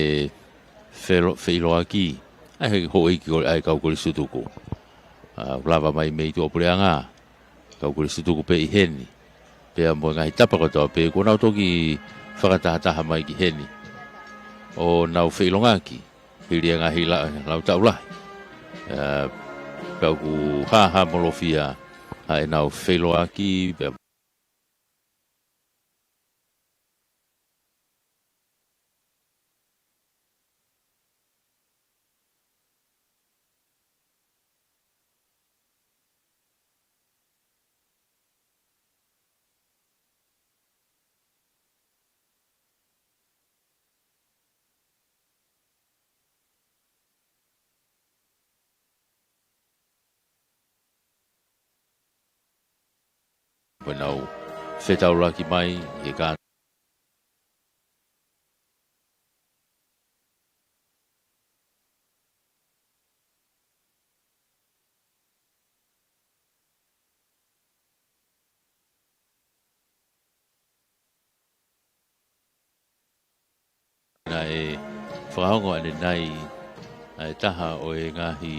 felo-, feʻiloaki ʻa e houʻeiki ko ē ʻa e kau kolisi tutuku. ʻA, ʻoku lava mai mei tuʻapuleʻanga, kau kolisi tutuku pē ʻi heni. Pea mo e ngaahi tapa kotoa pē, kuo nau toki fakatahataha mai ki heni ʻo nau feʻiloaki, hili e ngaahi la-, lau taʻu lahi. ʻA, pea ʻoku hāhāmolofia ʻa ʻenau feʻiloaki, pea Ko ʻenau fetaulaki mai he ka Naʻe fakaongo ʻanenai ʻa e taha ʻo e ngaahi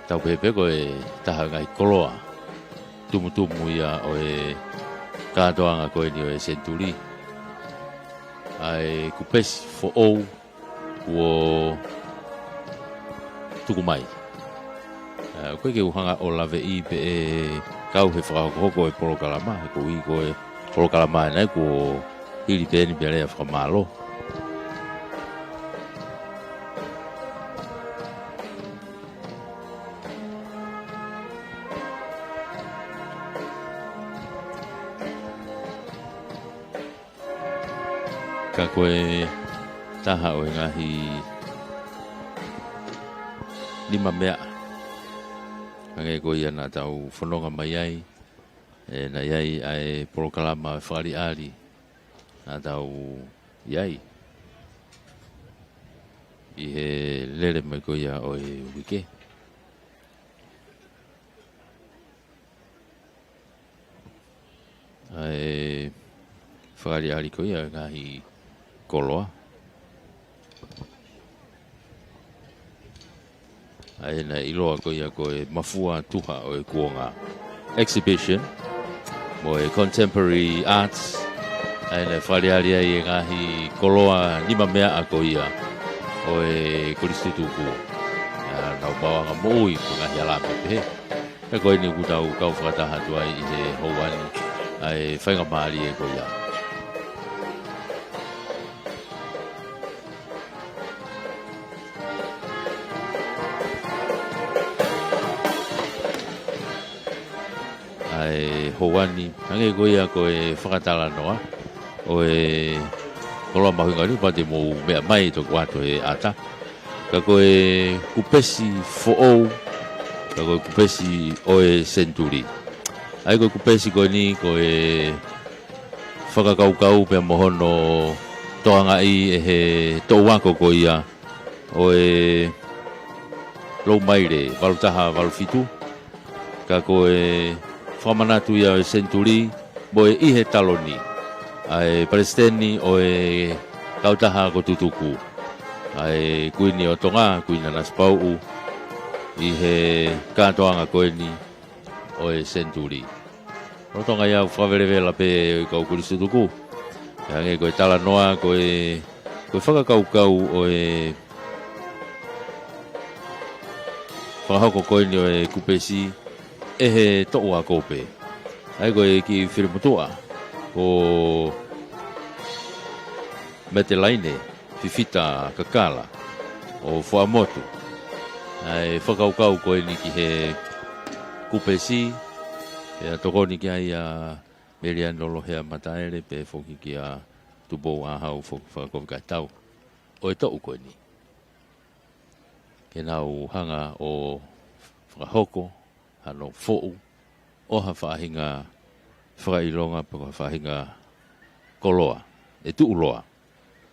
tau pehē pē ko e taha ʻo e ngaahi koloa tumutumu ia ʻo e kātoanga ko eni ʻo e senituli. ʻA e kupesi foʻou kuo tuku mai. ʻA, ʻoku ʻikai ke u hanga ʻo laveʻi pe ʻe kau he fakahokohoko ʻo e polokalama, he koeʻuhi ko e polokalama ʻanenai kuo hili pē eni pea lea fakamālō. Ka ko e taha ʻo e ngaahi nima meʻa, hangē ko ia naʻa tau fononga mai ai, ē, naʻe ʻi ai ʻa e polokalama fakaʻaliʻali naʻa tau ʻi ai ʻi he lele mai ko ia ʻo e uike. ʻA e fakaʻaliʻali ko ia ʻo e ngaahi koloa. ʻA ē naʻe ʻiloa ko ia ko e mafua tuha ʻo e kuonga exhibition mo e contemporary arts. ʻA ē naʻe fakaʻaliʻali ai e ngaahi koloa nima meʻa ko ia ʻo e kolisi tutuku. ʻA, nau maʻuʻanga moʻui ko e ngaahi hala pehē. He ko eni ʻoku tau kau fakataha atu ai ʻi he houa ni, ʻa e faingamālie ko ia. ʻA e houa ni, hangē ko ia ko e fakatalanoa ʻo e koloa mahuʻinga ni, pea te mou meʻa mai toki ʻoatu he ʻata. Ka ko e kupesi foʻou, ka ko e kupesi ʻo e senituli. ʻA ia ko e kupesi ko eni ko e fakakaukau pea mo hono tokangaʻi ʻe he toʻu ako ko ia ʻo e Loumaile valu taha valu fitu. Ka ko e fakamanatu ia ʻo e senituli, mo e ʻi he taloni ʻa e palesiteni ʻo e kautaha ako tutuku, ʻa e Kuini ʻo Tonga, Kuini Nanasipauʻu, ʻi he kātoanga ko eni ʻo e senituli. Lolotonga ia ʻoku fakavelevela pē ʻa e kau kolisi tutuku. Hangē ko e talanoa, ko e, ko e fakakaukau ʻo e fakahoko ko eni ʻo e kupesi ʻe he toʻu ako pē. ʻA ia ko e kiʻi fili motuʻa ko Metelaine Fifita Kakala ʻo Fuaʻamotu. ʻA e fakakaukau ko eni ki he kupesi, pea tokoni ki ai ʻa Meliani Lolohea Mataele, pea foki kia Tupou ʻAhau foki fakakovi kae tau ʻo e toʻu ko eni. Ke nau hanga ʻo fakahoko hano foʻu ʻo ha faʻahinga fakaʻilonga pe ko ha faʻahinga koloa ʻe tuʻuloa.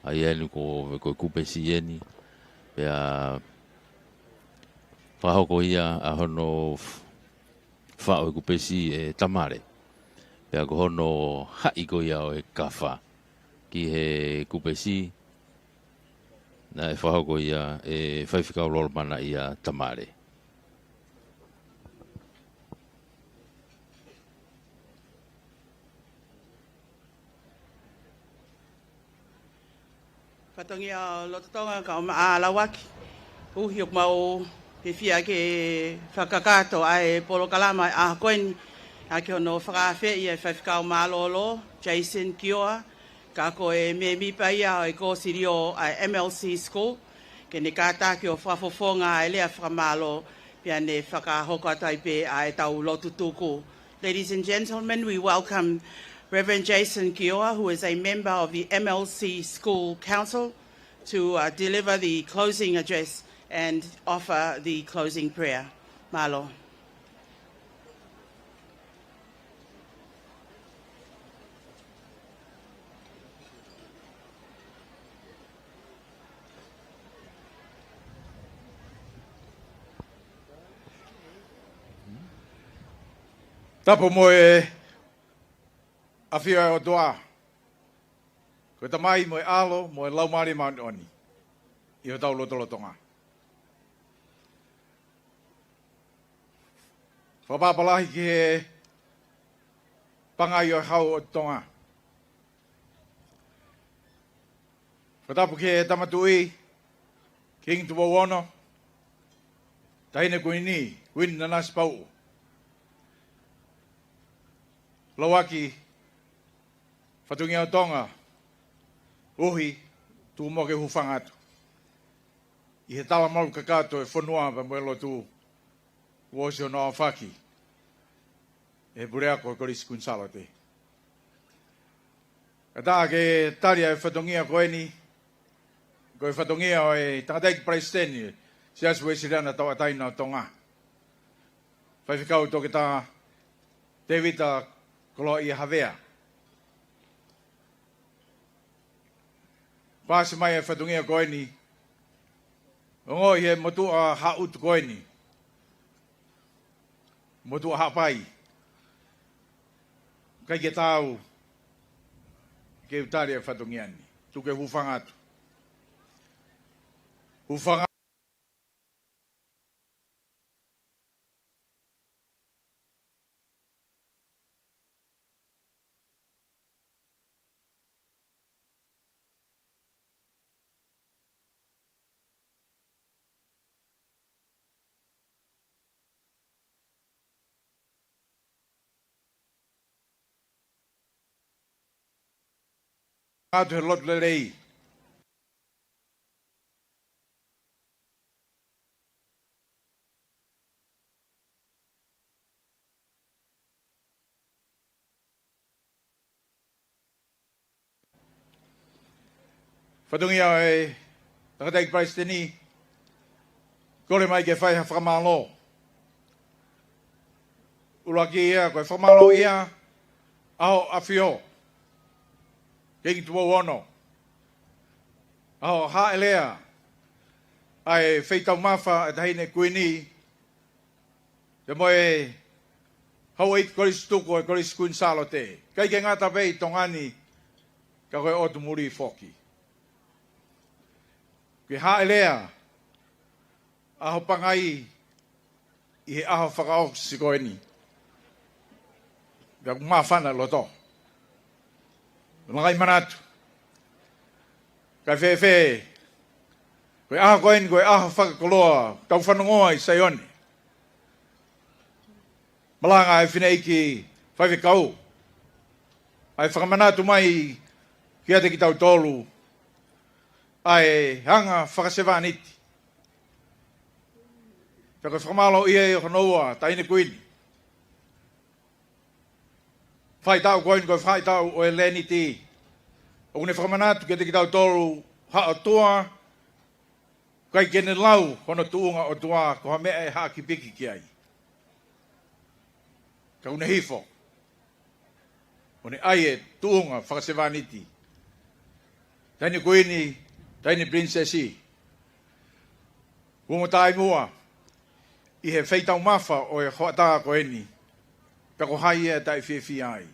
ʻA ia eni ko, ko e kupesi eni, pea fakahoko ia ʻa hono f-, faʻo e kupesi ʻe Tamale. Pea ko hono haʻi ko ia ʻo e kafa ki he kupesi, naʻe fakahoko ia ʻe Faifekau Lolomana ia Tamale. Fatongia ʻo Lototonga, kau maʻa Lauaki. ʻUhi ʻoku mau fiefia ke fakakakato ʻa e polokalama ʻa e ʻaho ko eni, ʻaki hono fakaafeʻi ʻa e Faifekau Mālōlō, Jason Kioa, ka ko e mēmipa ia ʻo e kōsilio ʻa e M L C School, ke ne kātaki ʻo fakafofonga ʻa e lea fakamālō, pea ne fakahoko atu ai pē ʻa e tau lotu tuku. Ladies and gentlemen, we welcome Reverend Jason Kioa, who is a member of the M L C School Council, to, uh, deliver the closing address and offer the closing prayer. Mālō. Tapu mo e ʻafio ʻa e ʻOtua, ko e Tamai mo e ʻAlo mo e Laumālie Māʻoniʻoni, ʻi hotau lotolotonga. Fakapapālangi ki he pangai ʻo e Hau ʻo Tonga. Fakatapu ki he Tama Tuʻi, Kingi Tupou Ono, Taʻahine Kuini, Kuini Nanasipauʻu, Lauaki, Fatongia ʻo Tonga, ʻuhi, tuku muʻa ke u hūfanga atu ʻi he tala malu kakato ʻo e fonua pea mo e lotu kuo ʻosi hono aofaki ʻe he puleako ʻo e Kolisi Kuini Sālote. Kae ʻatā ke tali ʻa e fatongia ko eni, ko e fatongia ʻo e tangataʻeiki palesiteni Siasi Uēsiliana Tauʻatāina ʻo Tonga, Faifekau Toketā Tēvita Koloaʻia Havea. Paasi mai e fatongia ko eni, ongoʻi he motuʻa haʻutu ko eni, motuʻa Haʻapai, ʻikai ke taau ke u tali e fatongia ni. Tuku ke u hūfanga atu. Hūfanga atu he lotu lelei. Fatongia ʻo e tangataʻeiki palesiteni, Kole mai ke fai ha fakamālō. ʻUluaki ia, ko e fakamālō ia ʻa Hoʻo ʻAfio, Kingi Tupou Ono, ʻa hoʻo hāʻelea ʻa e feitaumafa ʻa e Taʻahine Kuini, pea mo e houʻeiki kolisi tutuku ʻo e Kolisi Kuini Sālote, ʻikai ke ngata pē ʻi Tonga ni, ka ko e ʻotu muli foki. Ke hāʻelea ʻa Hoʻo pangai ʻi he ʻaho fakaʻosi ko eni. Pea ʻoku māfana loto. Langai manatu. Kae fēfē, ko e ʻaho ko eni, ko e ʻaho fakakoloa, tau fanongoa ʻi Saione. Malanga ʻa e fineʻeiki faifekau, ʻa e fakamanatu mai kiate kitautolu ʻa e anga fakasevāniti. Pea ko e fakamālō ia ʻi hono ua, Taʻahine Kuini. Faʻahitaʻu ko eni ko e faʻahitaʻu ʻo e Leniti. ʻOku ne fakamanatu kiate kitautolu ha ʻOtua, ʻikai ke ne lau hono tuʻunga ʻOtua ko ha meʻa ʻe haʻa kipiki ki ai. Ka ʻoku ne hifo ʻo ne ʻai e tuʻunga fakasevāniti. Taʻahine Kuini, Taʻahine Pilinisesi, kuo mo taʻimua ʻi he feitaumafa ʻo e hoʻatā ko eni, pea ko hai ia ʻe taʻefiefia ai?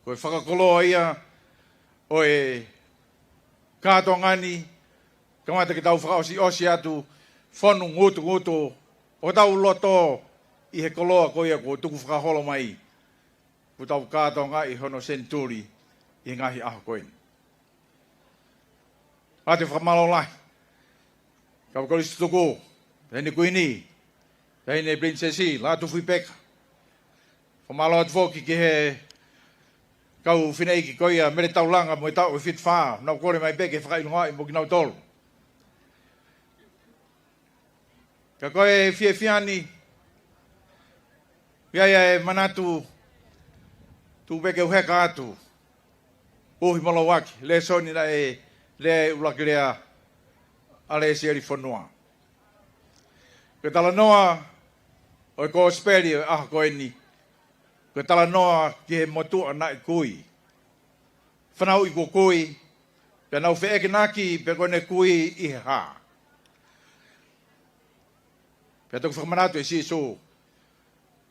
Ko e fakakoloa ia ʻo e kātoanga ni, kamata ke tau fakaʻosiʻosi atu, fonu ngutungutu hotau loto ʻi he koloa ko ia kuo tukufakaholo mai, kuo tau kātoangaʻi hono senituli ʻi he ngaahi ʻaho ko eni. Mate fakamālō lahi. Kau kolisi tutuku, Taʻahine Kuini, Taʻahine Pilinisesi, Lātūfuipeka. Fakamālō atu foki ki he kau fineʻeiki ko ia, Mele Taulanga mo e Tauʻi Fitufā, naʻa ku kole mai pē ke fakaʻilongaʻi mo kinautolu. Ka ko e fiefia ni, ʻoku ʻi ai e manatu, tuku pē ke u heka atu, ʻuhi mo lauaki, lēsoni naʻe lea ʻi he ʻuluaki lea ʻa Lesieli Fonua. Ko e talanoa ʻo e Kosipeli ʻo e ʻaho ko eni, ko e talanoa ki he motuʻa naʻe kui. Fanauʻi kuo kui, pea nau feʻekenaki pe ko ʻene kui ʻi he hā. Pea toki fakamanatu ʻe Sīsū,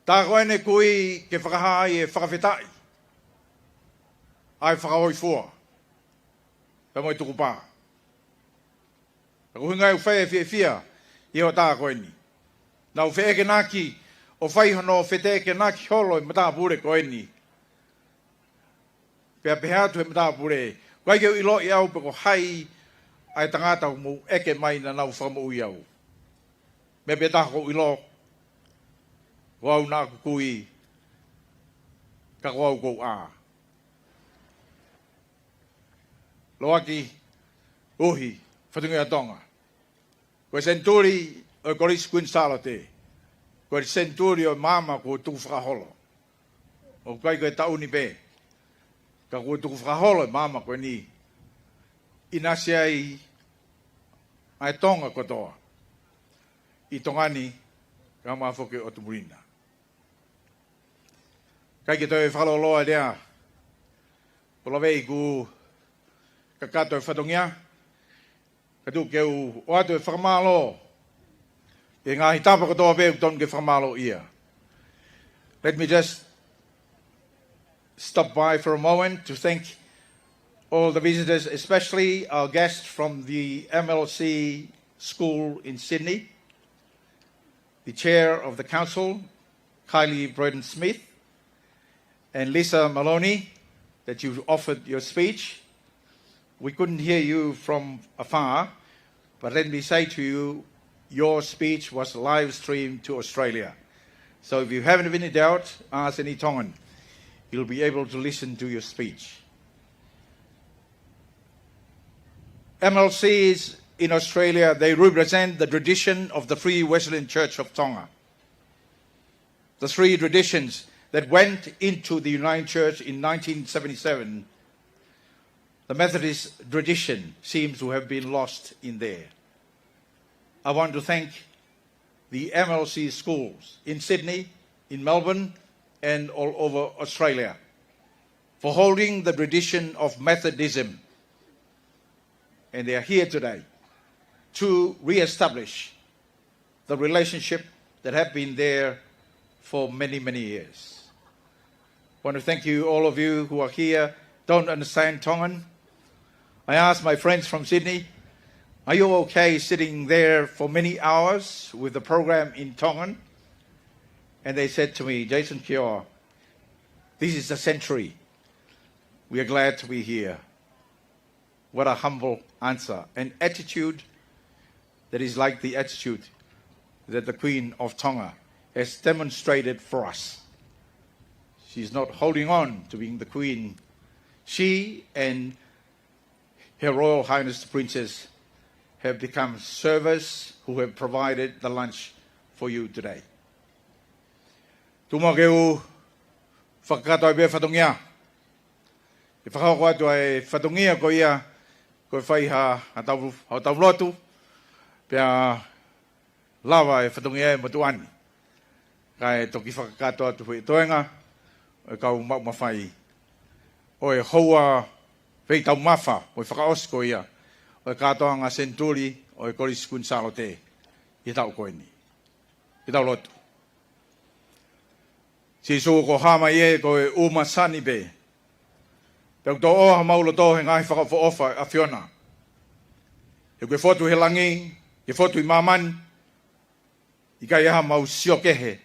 tā ko ʻene kui ke fakahā ai e fakafetaʻi, ʻa e fakahōifua, pea mo e tukupā. Ka ko e ʻuhinga ia ʻoku fai e fiefia ʻi he hoʻatā ko eni. Nau feʻekenaki ʻo fai hono fetekenaki holo e matāpule ko eni. Pea pehē atu he matāpule, ʻoku ʻikai ke u ʻiloʻi au pe ko hai ʻa e tangata ʻoku mou ʻeke mai naʻa nau fakamoʻui au. Meʻa pē taha ʻoku ou ʻilo, ko au naʻa ku kui, ka ko au ʻoku ou ʻā. Lauaki, ʻuhi, fatongia Tonga. Ko e senituli ʻo e Kolisi Kuini Sālote, ko e senituli ʻo e maama kuo tukufakaholo. ʻOku ʻikai ko e taʻu ni pē, ka kuo tukufakaholo e maama ko eni, ʻinasi ai ʻa e Tonga kotoa, ʻi Tonga ni, kae ʻumaʻā foki ʻotu muli na. ʻIkai ke toe fakalōloa e lea, ʻo laveʻi kuo kakato e fatongia, ka tuku ke u ʻoatu e fakamālō ʻi he ngaahi tapa kotoa pē ʻoku totonu ke fakamālōʻia. Let me just stop by for a moment to thank all the visitors, especially our guests from the M L C school in Sydney, the chair of the council, Kylie Braden Smith, and Lisa Maloney, that you offered your speech. We couldn't hear you from afar, but let me say to you, your speech was live streamed to Australia. So if you have any doubt, ask any Tongan. You'll be able to listen to your speech. M L Cs in Australia, they represent the tradition of the Free Wesleyan Church of Tonga. The three traditions that went into the Uniting Church in nineteen seventy-seven, the Methodist tradition seems to have been lost in there. I want to thank the M L C schools in Sydney, in Melbourne, and all over Australia for holding the tradition of Methodism. And they are here today to re-establish the relationship that have been there for many, many years. I want to thank you, all of you who are here, don't understand Tongan. I asked my friends from Sydney, "Are you okay sitting there for many hours with the program in Tongan?" And they said to me, "Jason Kioa, this is a century. We are glad to be here." What a humble answer, an attitude that is like the attitude that the Queen of Tonga has demonstrated for us. She's not holding on to being the Queen. She and Her Royal Highness the Princess have become servers who have provided the lunch for you today. Tuku muʻa ke u fakakakato ai pē fatongia. ʻE fakahoko atu ʻa e fatongia ko ia, ko e fai ha, ha tau, ha tau lotu, pea lava e fatongia ʻe motuʻa ni. Kae toki fakakakato atu foʻi toenga ʻo e kau maʻu mafai ʻo e houa fei taumafa mo e fakaʻosi ko ia ʻo e kātoanga senituli ʻo e Kolisi Kuini Sālote ʻi he taʻu ko eni. Ke tau lotu. Sīsū, ko e hā mai ē ko e ʻū masani pē. Pea ʻoku tō ʻofa homau loto he ngaahi fakaʻofoʻofa ʻa e ʻAfiona. He ʻoku ke fotu he langi, ke fotu ʻi māmani, ʻikai ha mau sio kehe,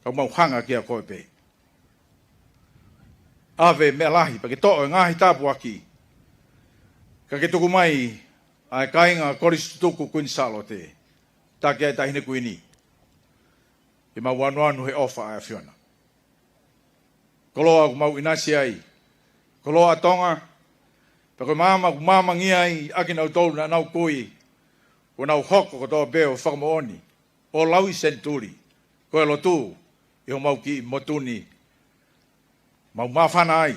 ka mau hanga kia koe pē. ʻAve meʻa lahi, pea ke toʻo e ngaahi tāpuaki, ka ke tuku mai ʻa e kāinga Kolisi Tutuku Kuini Sālote, taki ai Taʻahine Kuini. Ke mau anuanu he ʻofa ʻa e ʻAfiona. Koloa ʻoku mau ʻinasi ai, koloa ʻa Tonga, pea ko e maama ʻoku maamangia ai ʻa kinautolu naʻa nau kui, kuo nau hoko kotoa pē ʻo fakamoʻoni ʻo lauʻi senituli ko e lotu ʻi homau kiʻi motu ni. Mau māfana ai,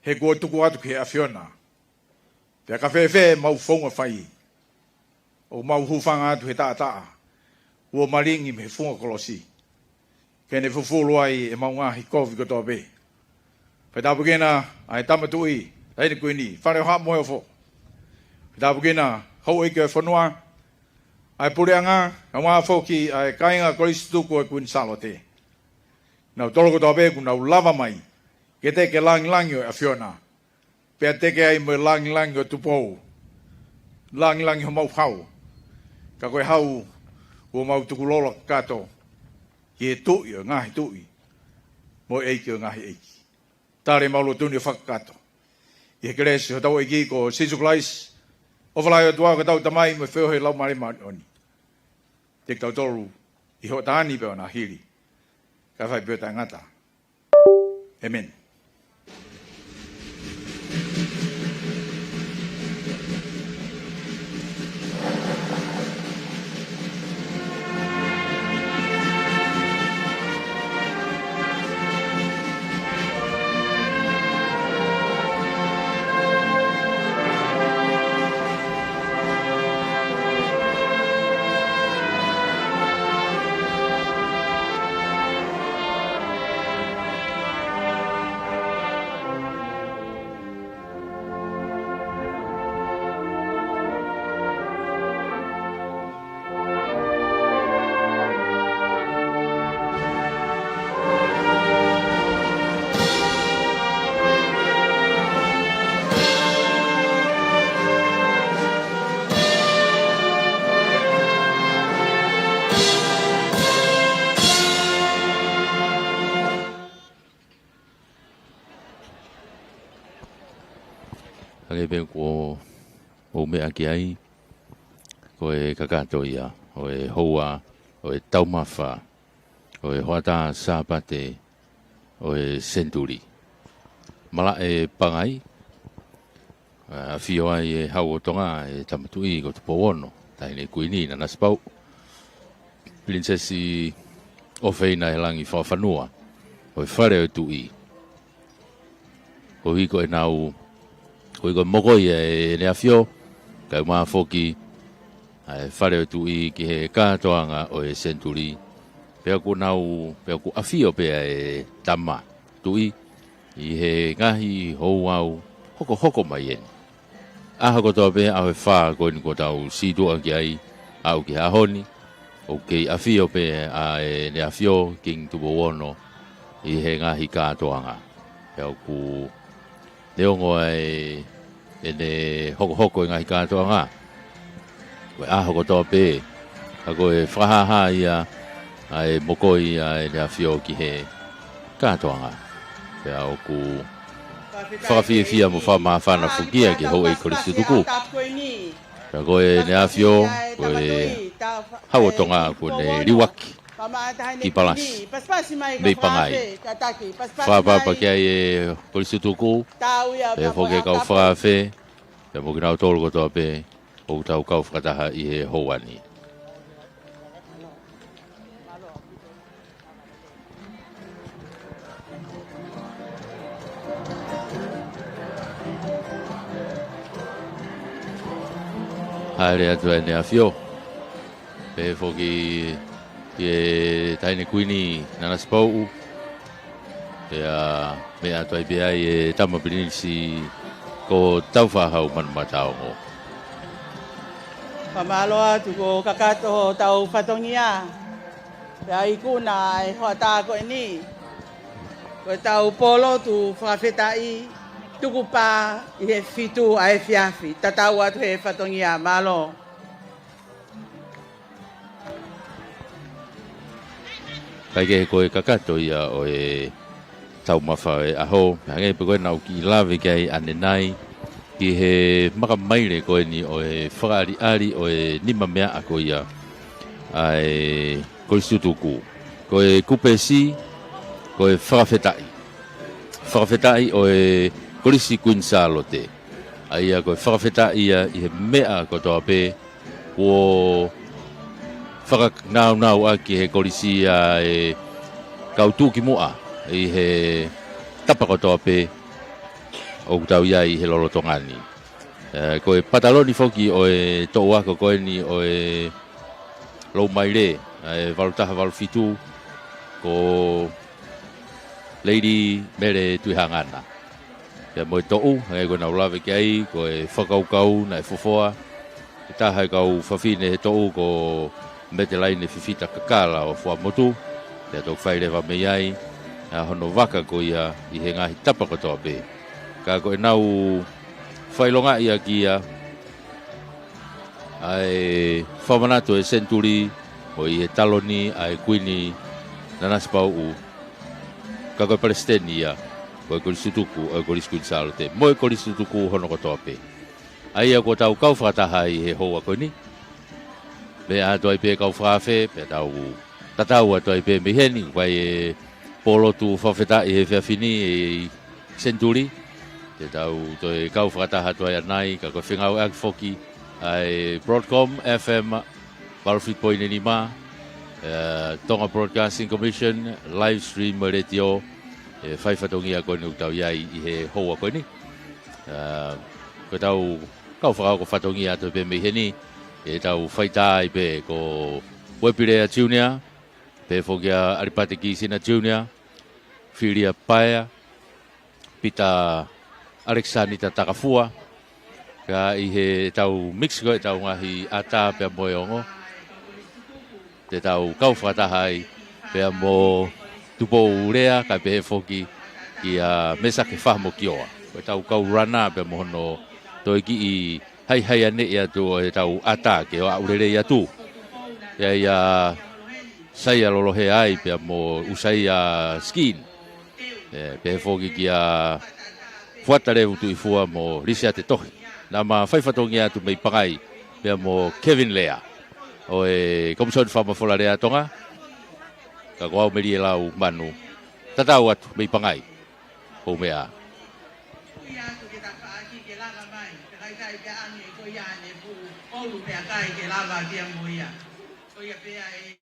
he kuo tuku atu ki he ʻAfiona. Pea ka fēfē mau founga fai, ʻoku mau hūfanga atu he taʻataʻa kuo malingi mei he funga kolosi, ke ne fufulu ai ʻemau ngaahi kovi kotoa pē. Faitāpuekina ʻa e Tama Tuʻi, Taʻahine Kuini, Fale ʻo Haʻa Moheofo. Faitāpuekina houʻeiki ʻo e fonua, ʻa e puleʻanga, kaeʻumaʻā foki ʻa e kāinga Kolisi Tutuku ʻo e Kuini Sālote. Nautolu kotoa pē kuo nau lava mai ke teke langilangi ʻo e ʻAfiona, pea teke ai mo e langilangi ʻo Tupou, langilangi homau hau, ka ko e hau kuo mau tukulolo kakato ki he Tuʻi ʻo e ngaahi tuʻi, mo e ʻEiki ʻo e ngaahi ʻeiki. Tali ʻemau lotu ni ʻo fakakakato ʻi he kelesi ʻo hotau ʻEiki ko Sīsū Kalaisi, ʻofa lahi ʻa e ʻOtua ko hotau Tamai, mo e feohi ʻa e Laumālie Māʻoniʻoni, ʻiate kitautolu ʻi he ʻaho ni pea ʻo nāhili, kae fai pē ʻo taʻengata. ʻĒmeni. Hangē pē ko ʻeku meʻa ki ai, ko e kakato ia ʻo e houa ʻo e taumafa ʻo e hoʻatā Sāpate ʻo e senituli. Malaʻe Pangai, ʻa, ʻafio ai e Hau ʻo Tonga, e Tama Tuʻi ko Tupou Ono, Taʻahine Kuini Nanasipauʻu, Pilinisesi ʻofeina ʻi he langi fakafanua ʻo e Fale ʻo e Tuʻi. Koeʻuhi ko ʻenau, koeʻuhi ko e mokoi ʻa ʻene ʻafio, kaeʻumaʻā foki ʻa e fale ʻo e tuʻi ki he kātoanga ʻo e senituli. Pea ʻoku nau, pea ʻoku ʻafio pē ʻa e tama tuʻi ʻi he ngaahi ouau hokohoko mai eni. ʻAho kotoa pē, ʻaho ʻe fā ko eni kuo tau sītuʻa ki ai, aʻu ki he ʻaho ni, ʻoku kei ʻafio pē ʻa ʻEne ʻAfio Kingi Tupou Ono ʻi he ngaahi kātoanga. Pea ʻoku neongo ʻa ʻene hokohoko ʻi he ngaahi kātoanga, ko e ʻaho kotoa pē, ka ko e fakahāhā ia ʻa e mokoi ʻa ʻEne ʻAfio ki he kātoanga. Pea ʻoku fakafiefia mo fakamāfana foki ia ki he houʻeiki kolisi tutuku. Pea ko ʻEne ʻAfio, ko e Hau ʻo Tonga kuo ne liuaki ki Palasi mei Pangai. Fakapapa ki ai e kolisi tutuku, pea foki e kau fakaafe, pea mo kinautolu kotoa pē ʻoku tau kau fakataha ʻi he houa ni. Haʻele atu ʻEne ʻAfio. Pehē foki ki he Taʻahine Kuini Nanasipauʻu. Pea meʻa atu ai pē ʻa e Tama Pilinisi ko Tāufaʻāhau Manumataongo. Fakamālō atu, kuo kakato hotau fatongia. Pea ikuna e hoʻatā ko eni, ko ʻetau pōlotu fakafetaʻi tukupā ʻi he fitu ʻa e efiafi. Tatau atu he fatongia, mālō. Kae kehe, ko e kakato ia ʻo e taumafa ʻo e ʻaho, hangē pē ko ē naʻa ku kiʻi lave ki ai ʻanenai, ki he makamaile ko eni ʻo e fakaʻaliʻali ʻo e nimameaʻa ko ia ʻa e kolisi tutuku. Ko e kupesi, ko e fakafetaʻi. Fakafetaʻi ʻo e Kolisi Kuini Sālote. ʻA ia ko e fakafetaʻi ia ʻi he meʻa kotoa pē kuo fakanaunau ʻaki he kolisi ʻa e kau tuʻukimuʻa ʻi he tapa kotoa pē ʻoku tau ʻi ai he lolotonga ni. Ē, ko e pataloni foki ʻo e toʻu ako ko eni ʻo e Loumaile, ʻa e valu taha valu fitu, ko Lady Mele Tuʻihangana. Pea mo e toʻu, hangē ko ʻeku lave ki ai, ko e fakakaukau naʻe fofoa ʻe taha e kau fafine he toʻu ko Metelaine Fifita Kakala ʻo Fuaʻamotu. Pea toki fai leva mei ai ʻa hono vaka ko ia ʻi he ngaahi tapa kotoa pē. Ka ko ʻenau fakaʻilongaʻi ʻaki ia ʻa e fakamanatu ʻo e senituli, ʻo ʻi he taloni ʻa e Kuini Nanasipauʻu, ka ko e palesiteni ia ʻo e kolisi tutuku ʻo e Kolisi Kuini Sālote, mo e kolisi tutuku hono kotoa pē. ʻA ia kuo tau kau fakataha ai he houa ko eni. Meʻa atu ai pē kau fakaafe, pea tau tatau atu ai pē mei heni, ʻoku ʻi ai e pōlotu fakafetaʻi he efiafi ni ʻi he senituli. Te tau toe kau fakataha atu ai ʻanai, ka ko e fengāueʻaki foki ʻa e Broadcom F M valu fitu poini nima, ē, Tonga Broadcasting Commission, live stream mo e letiō, ē, fai fatongia ko eni ʻoku tau ʻi ai ʻi he houa ko eni. Ē, ko ʻetau kau fakahoko fatongia atu pē mei heni, ʻetau faitā ai pē ko Uepilea Junior, pehē foki ʻa ʻAlipate Kisina Junior, Filia Paea, Pita Alekisānita Takafua, ka ʻi heʻetau mix ko ē ʻetau ngaahi ʻatā pea mo e ongo, te tau kau fakataha ai pea mo Tupou Lea, kae pehē foki kia Mesake Fahamokioa. Ko ʻetau kau runner pea mo hono toe kiʻi haihaianeʻi atu ʻo ʻetau ʻatā ke ʻoaʻu lelei atu. ʻI ai ʻa Saia Lolohea ai pea mo ʻUsaia Skin. Ē, pehē foki kia Fuata Levu Tuʻifua mo Lisiate Tohi. Naʻa ma fai fatongia atu mei Pangai pea mo Kevin Lea ʻo e Komisoni Fakamafola Lea ʻa Tonga. Ka ko au Melie Lau Manu, tatau atu mei Pangai. Hou meʻa. Kui atu ke tafaʻaki ke lava mai, pea kai kai pea ange ko ia ʻene puʻu ʻolu pea kai ke lava kia mo ia. Ko ia pea ē.